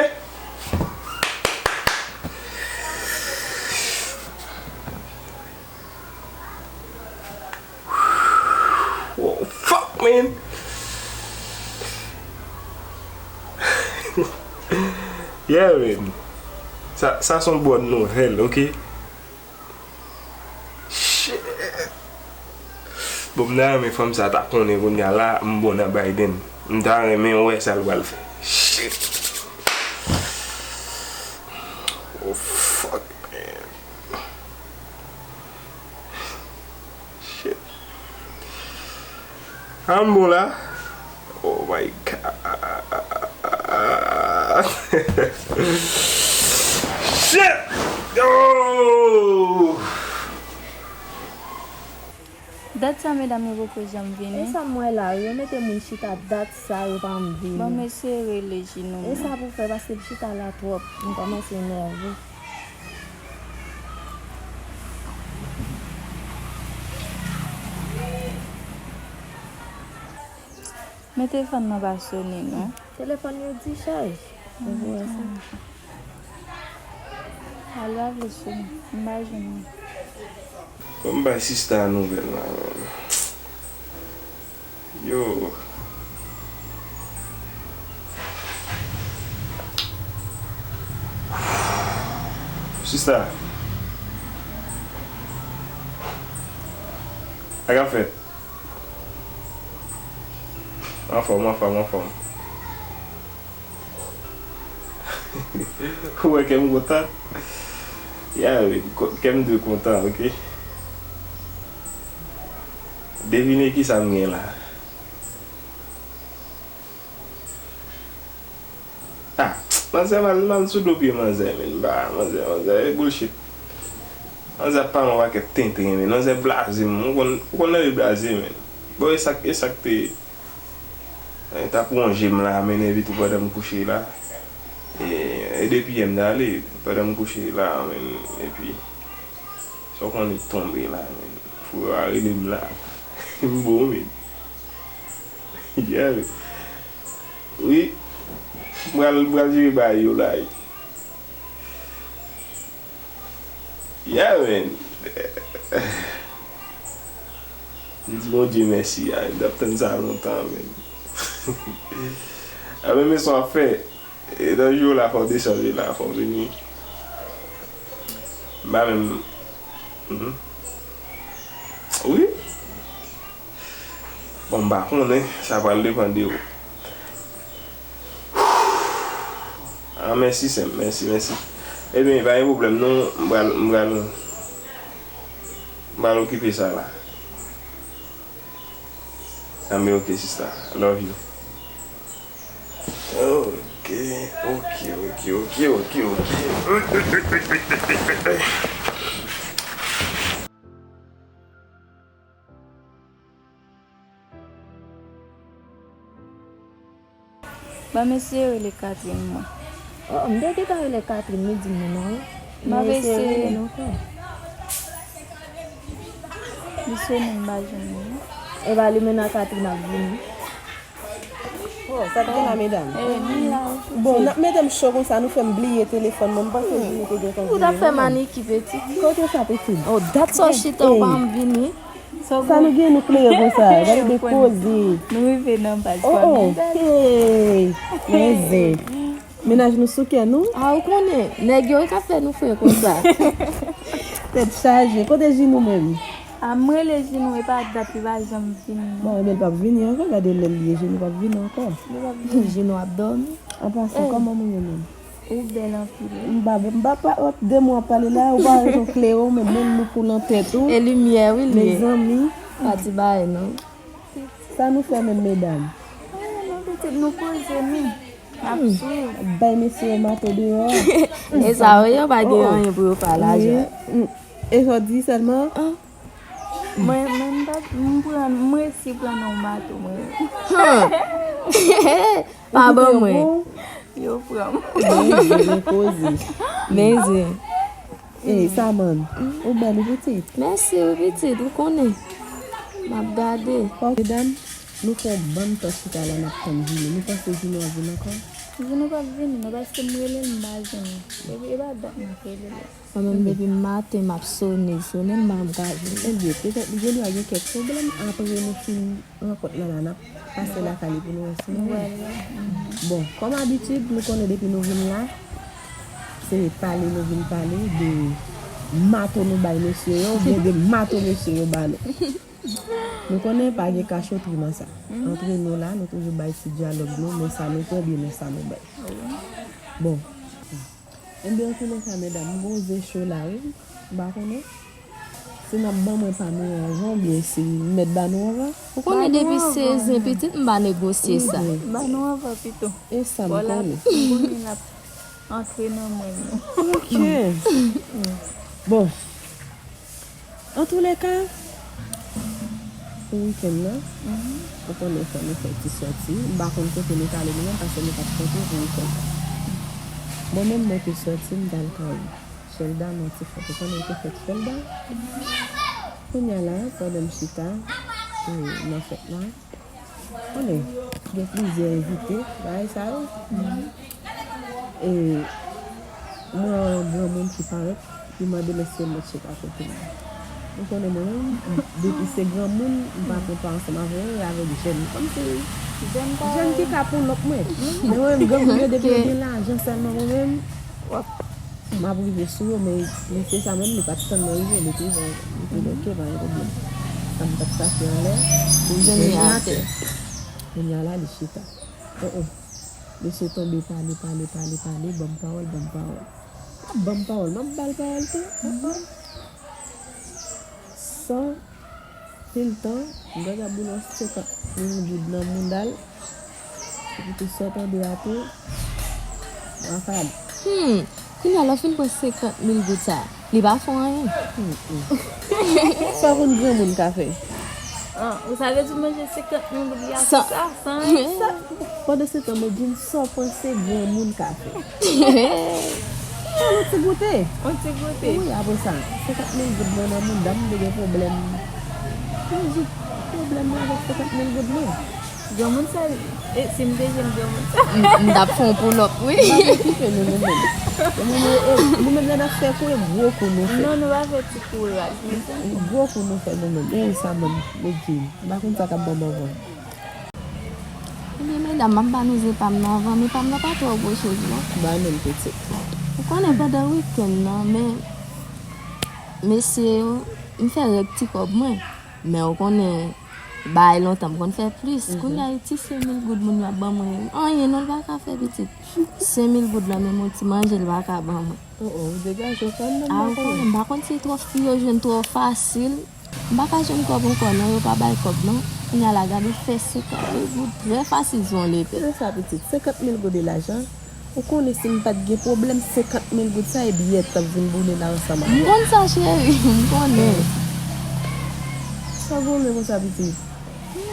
Oh, fuck, man. Yeah, man. Sa, sa se yon bòn nouvèl, oke? Shit. Bon, m ta renmen fanm sa ta konnen kounye a la, m bon nan Biden. M ta renmen wè sa l pral fè. Shit. Oh, fuck, man. Shit. Ah, m bon la. Oh my God. Shit! Oh! Dat sa medam yo poko janm vini. E sa m wè la, yo mete moun chita dat sa, yo pa janm vini. Bon, mesye rele Jinou. E sa pou fè, paske m chita la twòp, m kòmanse nève. Men telefòn nan pa sonnen non. Telefòn yo dichaj. Ou wè sa? Al pa vle sonnen. M pa jwenn li. Fò m bay sista a nouvèl la, man. Yo. Sista. Sa k ap fèt? Anfòm, anfòm, anfòm. Ou wè kè m kontan? Ya, wi, kè m dwe kontan, oke? Devine kisa m gen la. Ah, manzè mal, mal sou do pye manzè, men. Ba, manzè, manzè, e bullshit. Manzè ap pale yon pakèt tenten, men. Manzè blaze m. Ou konn, ou konn nan li blaze, men. Bon, e sa k, e sa k te, e t ap wonje m la, men, epi tou pandan m kouche la. E, e depi yè m t ale, pandan m kouche la, men, epi, sa w konnen tonbe la, men. Fou yo a rele m la. M bon, men. Yeah, men. Wi. M pral, m pral jere bagay yo la. Yeah, man. M di Bondye mèsi, a, m t ap tann sa lontan, man. A, men, men sa w ap fè. E nan jou la, fò w desann la, fò w vini. M pa menm. Mhm. Wi. Bon, m pa konnen, sa pral depann de ou. Ah, mèsi, sè m, mèsi, mèsi. Ebyen, pa gen pwoblèm, non, m pral, m pral, m pral okipe sa la. Anben, ok, sista. Love you. Ok, ok, ok, ok, ok, ok. Ban mesye rele Catherine mwen. Oh, m te gentan rele Catherine, li di m non, non. M ap eseye rele l ankò. Li sonnen, m pa jwenn li. E ba li menm ak Catherine ap vini. Oh, sa k gen la, medam? Eh, li la. Bon, n ap mete m cho konsa, nou fè m bliye telefòn mwen. M panse Jimmy te gentan vini. Ou t ap fè maniki, pitit. Kote sa, pitit? Oh, dat sa w chita, ou pa janm vini. Sa nou gen, nou klere konsa. Gade de koze. Nou rive nan baz fòm. Oh, oh. Hey, men zen. Mennaj nou sou kè nou. Ah, ou konnen, nèg yo ka fè nou fè konsa. Tèt chaje. Kote Jinou menm? Ah, m rele Jinou, e pa dat li pa janm vini, non. Bon, ebyen, l p ap vini ankò. Gade lè l ye, Jinou p ap vini ankò. Li p ap vini. Jinou ap dòmi. An pasan, kòman moun yo menm? Ou bèl anpil, wi. M pa, m pa, pa, de mo ap pale la, ou pa rejon klere, ou menm, menm nou kou nan tèt ou. E limyè, wi, li ye. Mezanmi. Pa ti bagay, non. Sa nou fè menm, medam? Anyen, non, pitit, nou poze, nou. N ap swiv. Bay mesye yo mato deyò. E sa, wi, yo pa gen anyen pou yo fè lajan. E sa w di sèlman? Mwen, mwen, m pa, m pran, m resi pran nan yon mato, mwen. Pa ban mwen. Yo pran m. Men zen, men zen. Ey, Samann, ou bèl, wi, pitit. Mèsi, wi, pitit, ou konnen. M ap gade. Medam, nou fè yon bann tan chita la, n ap tann Jinou. Nou panse Jinou ap vin ankò? Jinou p ap vini, non, paske m rele l, m pa jwenn li. Depi, e pa dat m ap rele l. Mwen menm depi maten m ap sone, sone, m pa janm ka jwenn li. Ebyen, petèt li gendwa gen kèk pwoblèm apre nou fin rankont lan la, n ap pase lakay li pou nou wè si nou wè l. Bon, kòm abitid, nou konnen depi nou vin la, se pale nou vin pale de mato nou bay mesye yo, oubyen de mato mesye yo ba nou. Nou konnen pa gen kachotri nan sa. Antre nou la, nou toujou bay ti dyalòg nou, men sa nou pran, oubyen men sa nou bay. Bon. Enben, antoulèka, medam, m gon zen cho la, wi. M pa konnen si n ap ban mwen pa nou anvan, oubyen si m mèt ba nou anvan. Ou konnen depi se zen pitit, m pa negosye sa. Ba nou anvan pito. E sa m konnen. M konnen l ap antre nan mwen, non. Ok. Bon. Antoulèka, pou wikenn nan, ou konnen fò nou fè ti sòti. M pa konn kote nou t ale nou menm, paske nou pa t kontre pou wikenn nan. Mwen menm, mwen te sòti, m t al kay Shelda nan Tifrèt. Ou konnen, te fèt Shelda. Kounye a la, pandan m chita, e, nan fèt la, konnen, gen plizyè envite, bagay sa yo. E, mwen wè yon granmoun ki parèt, li mande m èske m mèt chita kote m. Ou konnen mwen menm, depi se granmoun, m pa konn pa ansanm avè yo, e avèk jèn. Kòmsi jèn ki ka pou lòk mwen. Men mwen menm, granmoun yo, depi yo gen lajan sèlman, mwen menm, w ap M ap rive sou yo, men mesye sa menm, li pa t tann mwen rive, li te, li te bloke, pa gen pwoblèm. Sa m t ap chache anlè, pou m jwenn li atè. Kounye a la, li chita. Oh, oh. Mesye tonbe pale, pale, pale, pale, ban m pawòl, ban m pawòl. L ap ban m pawòl, m ap ba l pawòl tou. Oh, oh. San pil tan, m gade ap boule yon senkant mil goud nan mouda l. Epi tou sa w tande a tou, An fad. Hmm. Kounye a, lè w fin pran senkant mil goud sa, li pa fè w anyen. Hmm, hmm. Sa konn granmoun ka fè? Ah, ou sa vle di w manje senkant mil goud la sa, sa, san anyen sa? Pandan se tan, mwen di m sa w panse granmoun ka fè. Fè yon ti goute. Yon ti goute. Wi, apre sa, senkant mil goud mwen nan mouda m, m te gen pwoblèm. Mwen di, pwoblèm mwen avèk senkant mil goud mwen. Granmoun sa, e, si m te jwenn granmoun sa. M, m t ap fè yon pull up, wi. M ap okipe nou, nou menm. Nou menm, e, nou menm lè n ap fè kou, e gwo kou nou fè. Non, nou pa fè ti kouraj, men sa. Gwo kou nou fè nou menm. E sa menm, medjin. M pa konn sa k ap ban m anvan. Ebyen, medam, m ap ba nou epa m nan anvan, men epa m nan pa twò gwo chez non. Ba nou l pitit. Ou konnen pandan wikenn nan, men, mesye yo, m fè règ ti kòb mwen. Men ou konnen, bay lontan m konn fè plis. Mhm. Kounye a, e ti senk mil goud moun yo ap ban mwen. Anyen non, l pa ka fè pitit. Senk mil goud lan, menm yon ti manje, l pa ka ban mwen. Oh, oh, ou degaje w fè m menm. Ah, ou konnen, m pa konn si twò fi yo jwenn twò fasil. M pa ka jwenn kòb ankò non, yo pa bay kòb non. Kounye a la, gade, fè senkant mil goud trè fasil sou yon lepèt. Se sa, pitit, senkant mil goud e lajan. Ou konnen si m pa t gen pwoblèm, senkant mil goud sa e biyè t ap vin boule la ansanm avè m. M konn sa, cheri, m konnen. Sa goumen konsa, pitit?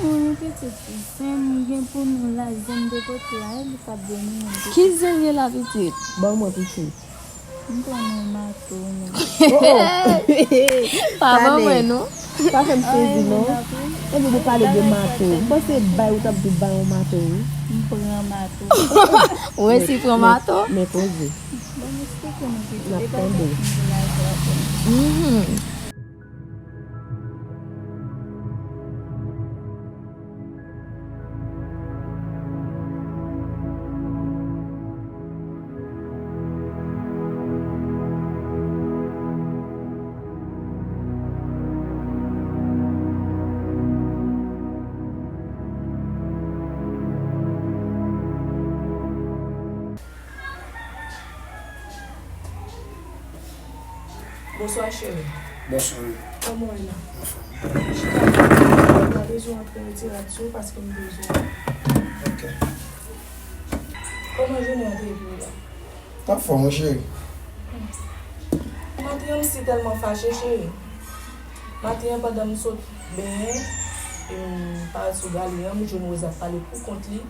Non, yon pitit fi. Zen gen pou nou la, zen de kote a, e li k ap domine m. Ki zen gen la, pitit? Ban mwen, pitit. M konnen mato, non. Oh, oh. Pa ban mwen, non. Pa fè m sezi non. Epi nou pale de mato. M panse bay ou t ap di bay yon mato, wi. M pran mato. Ou resi pran mato? Men koze. Bon, m eksplike nou pitit. N ap tande. Mhm. Bonswa, cheri. Bonswa, wi. Kòman w ye la? Anfòm. Chita, mwen bezwen antre retire rad sou ou paske m bezwen. Ok. Kòman jounen an te ye pou ou la? Anfòm, wi, cheri. Maten an, m si tèlman fache, cheri. Maten an, pandan m sot benyen, e m parèt sou galri an, m jwenn Rose ap pale pou kont li.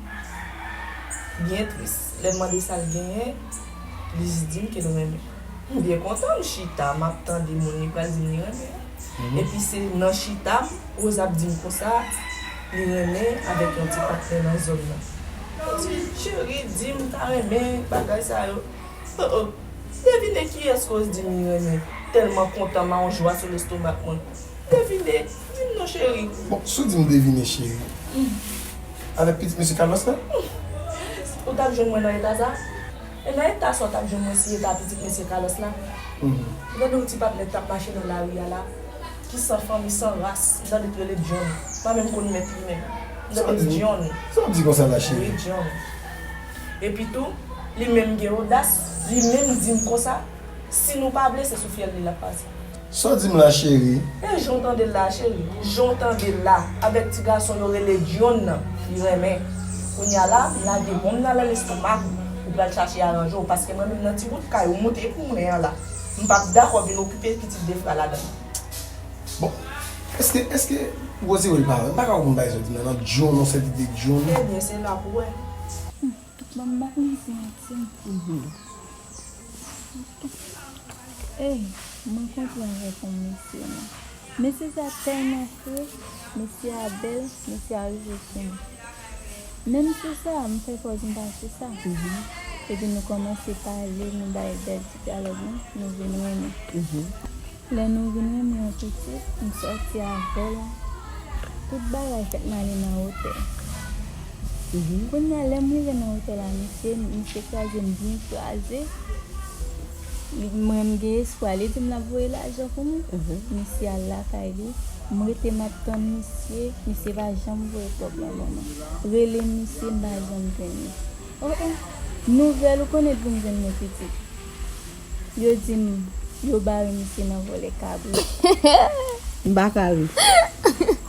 Byen tris. Lè m mande sa l genyen, li jis di m ke l renmen. M byen kontan, m chita, m ap tande moun, li pral di m li renmen. Mhm. Epi se nan chita m, Rose ap di m konsa, li renmen avèk yon ti patnè nan zòn nan. Mwen di, cheri, di m ta renmen bagay sa yo. Oh, oh. Devine kiyès Rose di m li renmen. Tèlman kontan, m a yon jwa sou lestomak mwen. Devine, di m non, cheri. Bon, si w di m devine, cheri. Mm. Avèk pitit mesye Carlos la? Mm. Ou t ap jwenn mwen nan eta sa? E nan eta sa w t ap jwenn mwen si eta pitit mesye Carlos la? Mhm. Ou tande yon ti patnè t ap mache nan lari a la, ki san fanmi, san ras, m tande t rele John. M pa menm konn mèt li menm. M tande John. Sa w di konsa la, cheri? Wi, John. Epi tou, li menm gen odas, li menm di m konsa, si nou pa vle, se sou fyèl li l ap pase. Sa w di m la, cheri? E jan w tande l la, cheri. Jan w tande l la. Avèk ti gason yo rele John nan, li renmen. Kounye a la, m lage bon m nan lestomak ou, ou pral chache aranje w, paske mwen menm nan ti bout kay ou moute pou mwen an la, m p ap dakò vin okipe pitit de fra ladan l. Bon, èske, èske Rose wè l pa wè? M pa ka konprann bagay sa w di m nan, nan John, nan sèt ide John. Ebyen, se la pou wè. Bon, m ba misye yon ti. Mhm. Ey, m rankontre avèk yon mesye, non. Mesye sa tèlman fre, mesye a bèl, mesye a rive sou mwen. Menm sou sa, m fè pòz m pa sou sa. Mhm. Epi nou kòmanse pale, nou bay bèl ti dyalòg, non, nou vin renmen. Mhm. Lè nou vin renmen yon pitit, m sòti avè l. Tout bagay fèt m ale nan otèl. Mhm. Kounye a, lè m rive nan otèl la, misye, misye kraze m byen kraze. Li, mwen, m gen espwa. Li di m l ap voye lajan pou mwen. Mhm. Misye al lakay li. M rete, m ap tann misye. Misye pa janm voye kòb lan ban mwen. Rele misye, m pa janm jwenn li. Oh, oh. Nouvèl, ou konnen vin jwenn mwen pitit. Yo di m, yo bare misye nan vòlè kabrit. M pa ka ri.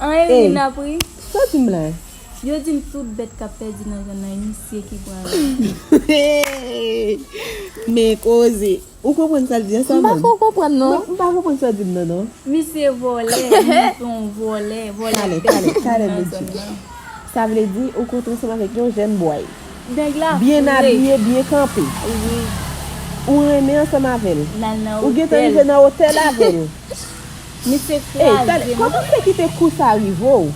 Anyen ri n ap ri. Sa w di m la? Yo di m tout bèt k ap pèdi nan zòn nan, e misye ki pran yo. Men koze. Ou konprann sa l di an, sa? M pa ko konprann, non. M pa konprann sa l di m nan, non. Misye vòlè, misye yon vòlè, vòlè. Talè, talè, talè, Bidji. Sa vle di, ou kontre ansanm avèk yon jèn bway. Nèg la byen abiye, byen kanpe. Wi. Ou renmen ansanm avè l. Ou gentan rive nan otèl avè l. Misye kraze m. Kòman w fè kite kou sa rive w?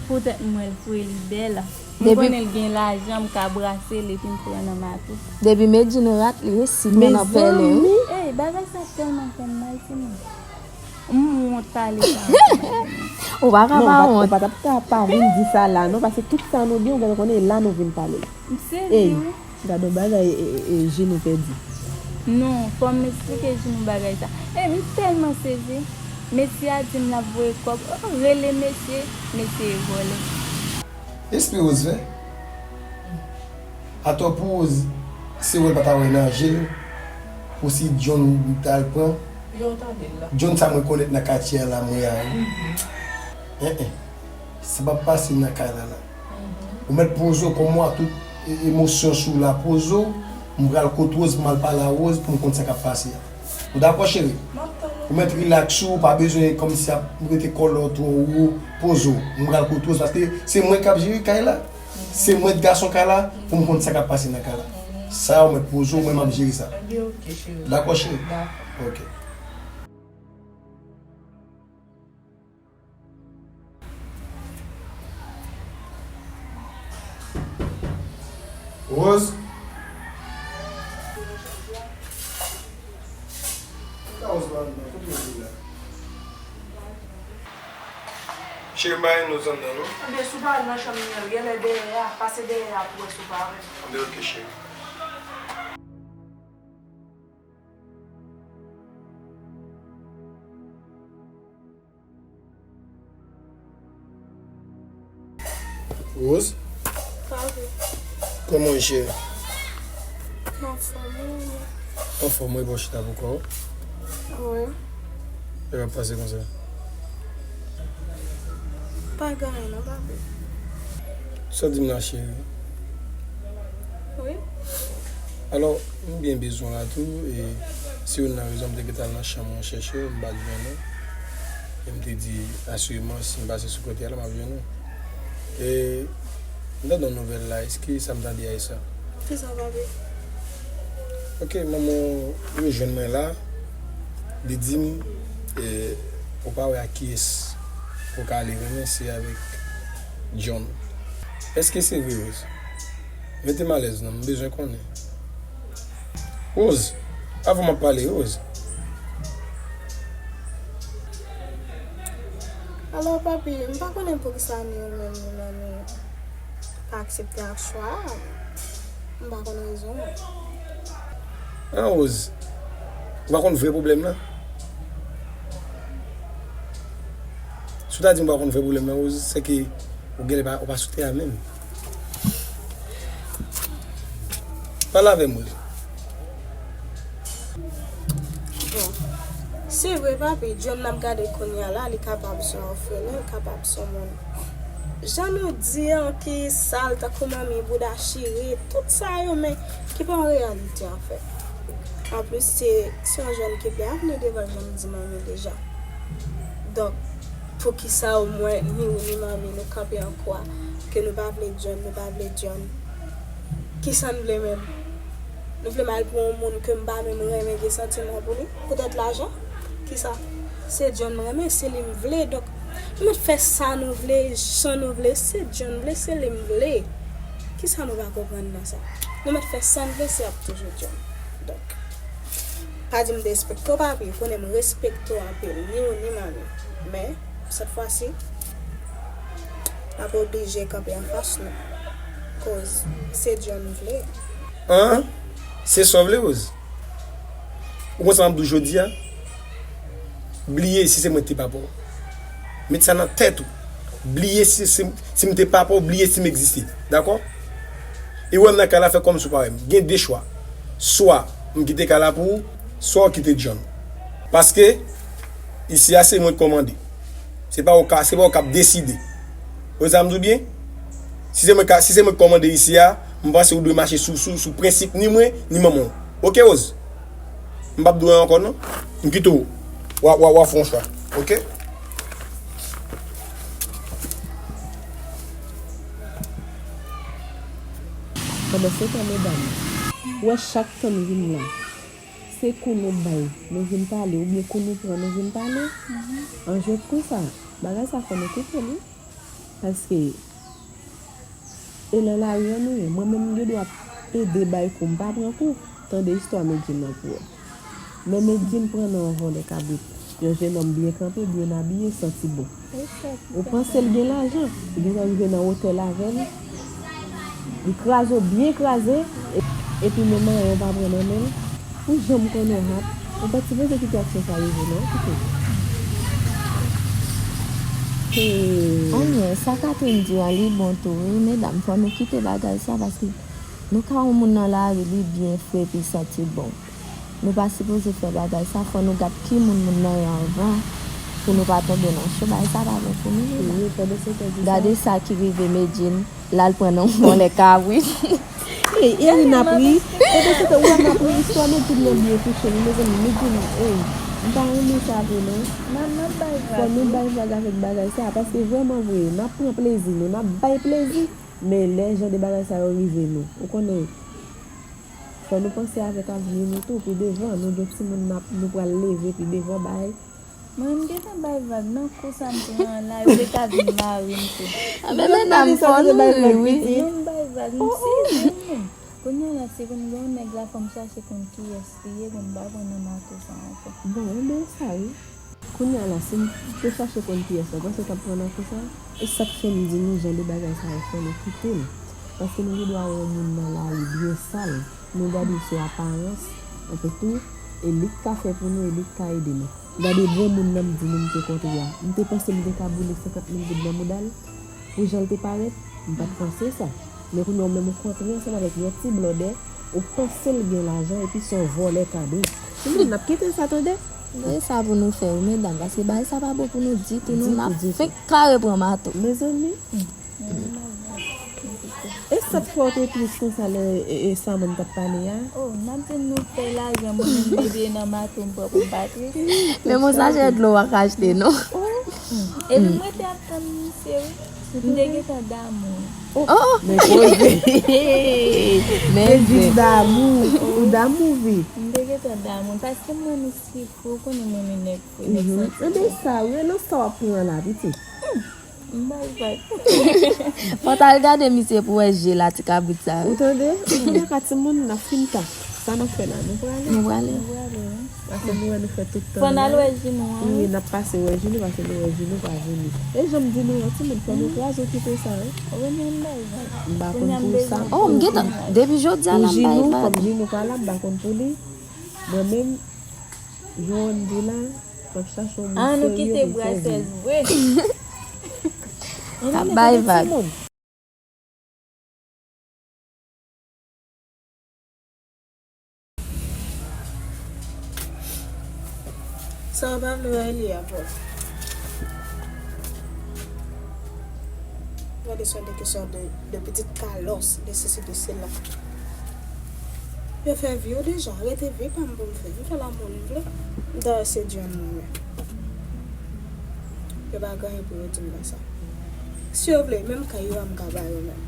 Poutèt m wè l fre, li bèl. M konnen l gen lajan, m ka brase l epi m pran nan mato. Depi Medjine rat li, wi, si moun ap pèlen, wi. Ey, bagay sa tèlman fè m mal, timoun. M wont pale sa. Ou pa ka pa wont. Ou pa t ap ka pa vin di sa la, non, paske tout sa nou di, ou gentan konnen e la nou vin pale. M sezi, wi. Gad yon bagay, e, e, e, Jinou pèdi. Non, fò m esplike Jinou bagay sa. E, m tèlman sezi. Mesye a di m l ap voye kòb. Oh, rele mesye, mesye e vòlè. Espérance vè. Atò pou Rose, se wè l pa ta wè nan je l, pou si John ta al pran. John sa mwen konèt nan katye a la, mwen a, wi. En, en. Sa p ap pase nan kay la, la. Ou mèt poze w, kòm w a tout e-, emosyon sou w la, poze w, m pral kot Rose pou m al pale a Rose pou m konn sa k ap pase a. Ou dakò, cheri? Ou mèt rilaks ou, pa bezwen kòmsi ap rete kòlè w twò wo, poze w. M pral kot Rose, paske se mwen k ap jere kay la. Se mwen k gason kay la, pou m konn sa k ap pase nan kay la. Sa a, ou mèt poze w, mwen m ap jere sa. Dakò, cheri? Ok. Rose? Cheri, m pa renmen w zòn nan, non. Ebyen, si w pa al nan chanm li an, genlè dèyè a, pase dèyè a pou w wè si w pa wè. Ebyen, ok, cheri. Rose? Papi. Kòman w ye, cheri? M anfòm, wi. Anfòm, wi, bon, chita pou kò w. Wi. E w ap pase konsa? Pa gen anyen, non, papi. Sa w di m la, cheri? Wi. Alò, m byen bezwen w la tou, e se youn nan rezon m te gentan al nan chanm mwen chèche w, m pa t jwenn ou. E m te di, asireman, si m pase sou kote a la, m ap jwenn ou. E m tande yon nouvèl la, èske sa m tande a e sa? Kisa, papi? Ok, manman w rejwenn mwen la, li di m, e, ou pa wè ak kiyès ou ka ale renmen, se avèk John. Èske se vre, Rose? Mete m alèz non, m bezwen konnen. Rose, avan m ap pale, Rose. Alò, papi, m pa konnen poukisa ni ou menm ni manmi pa aksepte ak chwa a. M pa konn rezon an. An, Rose, ou pa konn vre pwoblèm nan? Si w ta di m ou pa konn vre pwoblèm nan, Rose, sèke ou genlè pa, ou pa sou tè a menm. Pale avè m, Rose. Bon, se vre, papi, John n ap gade kounye a la, li kapab se yon òfelen, li kapab se yon moun. Jan nou di an ki sal, tankou manmi, bouda chire, tout sa yo, men ki pa yon reyalite, anfèt. Anplis, se, se yon jèn ki pè ap vini devan, jan m di manmi deja. Donk, poukisa omwen, ni ou ni manmi, nou kanpe an kwa, ke nou pa vle John, nou pa vle John? Kisa n vle menm? Nou vle m al pou yon moun ke m pa menm renmen, gen santiman pou li? Poutèt lajan? Kisa? Se John m renmen, se li m vle. Donk, nou mèt fè sa nou vle, jan nou vle, se John m vle, se li m vle. Kisa nou pa konprann nan sa? Nou mèt fè sa n vle, se ap toujou John. Donk, pa di m derespekte w, papi, konnen m respekte w anpil, ni ou ni manmi. Men, sèt fwa si, m ap oblije kanpe anfas nou. Koz se John m vle. An? Se sa w vle, Rose? Ou konn sa m ap di w jodi a? Bliye si se mwen ki te papa w. Met sa nan tèt ou. Bliye si, si, si m te papa w, bliye si m egziste. Dakò? E w wè m nan kay la, fè kòmsi w pa wè m. Gen de chwa. Swa m kite kay la pou ou, swa w kite John. Paske, isi a se mwen k kòmande. Se pa ou ka, se pa ou k ap deside. Rose, sa m di w byen? Si se mwen ka, si se mwen k kòmande isi a, m panse ou dwe mache sou, sou, sou prensip ni mwen, ni manman w. Oke, Rose? M p ap di w anyen ankò, non. M kite w. W a, w a, w a fè yon chwa. Oke? Pandan se tan, medam, ou wè chak tan nou vin la, se kou nou bay, nou vin pale, oubyen kou nou pran, nou vin pale. An jwèt konsa, bagay sa fò nou kite l, wi. Paske, e nan lari a nou ye. Mwen menm, m gen dwa pede bay kou, m pa pran kou. Tande istwa Medjine nan pou wè. Men Medjine pran nan yon vòlè kabrit. Yon jennonm byen kanpe, byen abiye, santi bon. Ou panse l gen lajan, li gentan rive nan wotè l avè l. Li kraze w byen kraze, e-, epi menm anyen w pa pran nan men l. Pou jan m konnen w hot, ou pa t sipoze kite aksyon sa rive non, kite. Hey. Anyen, sa Catherine di an, li bon tou, wi, medam, fò nou kite bagay sa, paske nou ka wè yon moun nan lari, li byen fre, epi santi bon. Nou pa sipoze fè bagay sa, fò nou gad ki moun moun nan ye anvan, pou nou pa tonbe nan cho, bagay sa pa bon pou nou, non. Wi, pandan se tan di sa. Gade sa ki rive Medjine, l al pran nan yon vòlè kabrit. Ey, Erin ap ri. Pandan se tan, ou wè m ap ri, istwa Medjine nan byen touche m, mezanmi, Medjine, ey, m pa renmen sa vre, non. Fò nou bay vag avèk bagay sa, paske vrèman vre, n ap pran plezi nou, n ap bay plezi, men lè jan de bagay sa yo rive nou, ou konnen, fò nou panse avèk avni nou tou, pi devan, nou gen timoun n ap, nou pral leve pi devan, bay. Mwen, m gentan bay vag nan kou sa m pran an la, yo te ka vin mare m tou. A, men medam, fò nou ri, wi. Non, m bay vag, m sizi, men. Kounye a la, si konn gen yon nèg la, fò m chache konn kiyès li ye, pou m pa pran nan mato sa ankò. Bon, enben, sa, wi. Kounye a la, si m te chache konn kiyès la, ou panse w t ap pran nan kou sa? E sa k fè m di nou jan de bagay sa yo fò nou kite l. Paske nou gen dwa wè yon moun nan lari byen sal, nou gade l sou aparans, anpè tou, e li k ka fè pou nou, e li k ka ede nou. Gade granmoun nan m di nou m te kontre a. M te panse m te ka boule senkant mil goud nan mouda l. Pou jan l te parèt, m pa t panse sa. Men kounye a w menm ou kontre ansanm avèk yon ti blòdè, ou panse l gen lajan epi se yon vòlè kabrit. Timoun, n ap kite sa tande. E sa pou nou fè wi medam, paske bagay sa pa bon pou nou ditou, non, n ap fenk kare pran mato. Mezanmi. E sa k fè w te tris konsa lè, e, e, Saman t ap pale a? Oh, n ap di nou fè lajan, mwen menm m dwe nan mato m pran pou m pa tris. Men yon sachè dlo w a ka achte, non? Epi mwen te ap tann misye, wi. M te gentan damou. Oh, men koze. Men zen damou. Ou damou, wi. M te gentan damou. Paske mwen, nou si fou, ou konnen mwen, men nèg fou, nèg santi. Enben, sa, wi, nan sa w ap pran la, pitit. M bay vag. Fò w t al gade misye pou w wè je la ti kabrit sa. Ou tande? Kounye a ka timoun, n ap fin tan. Sa n ap fè la? Nou prale? Nou prale. Nou prale, wi. Paske nou wè nou fè tout tan. Fò n al wè Jinou an, wi, wi. N ap pase wè Jinou, paske nou wè Jinou pa vini. E jan m di nou an, timoun, fò nou kraze okipe sa, wi. Wi, men m bay vag. M pa konn pou sa. Oh, m gentan. Depi jodi a la, m bay vag. Pou Jinou, kòm Jinou pa la, m pa konn pou li. Mwen menm, Joanne di la, m ap chache yon moun serye pou m sèvi. An, nou kite Brasèz vre. N ap bay vag. Sa w pa vle wè li a, bon. Gade sa de kesyon de, de pitit kalòs, de sesi, de sela. Yo fè vi yo deja, rete vi pa m pou m fè. M fè lanmou m vle. M ta sedui yon moun. Yo pa gen anyen pou yo di m nan sa. Si yo vle, menm kay yo a m ka ba yo menm.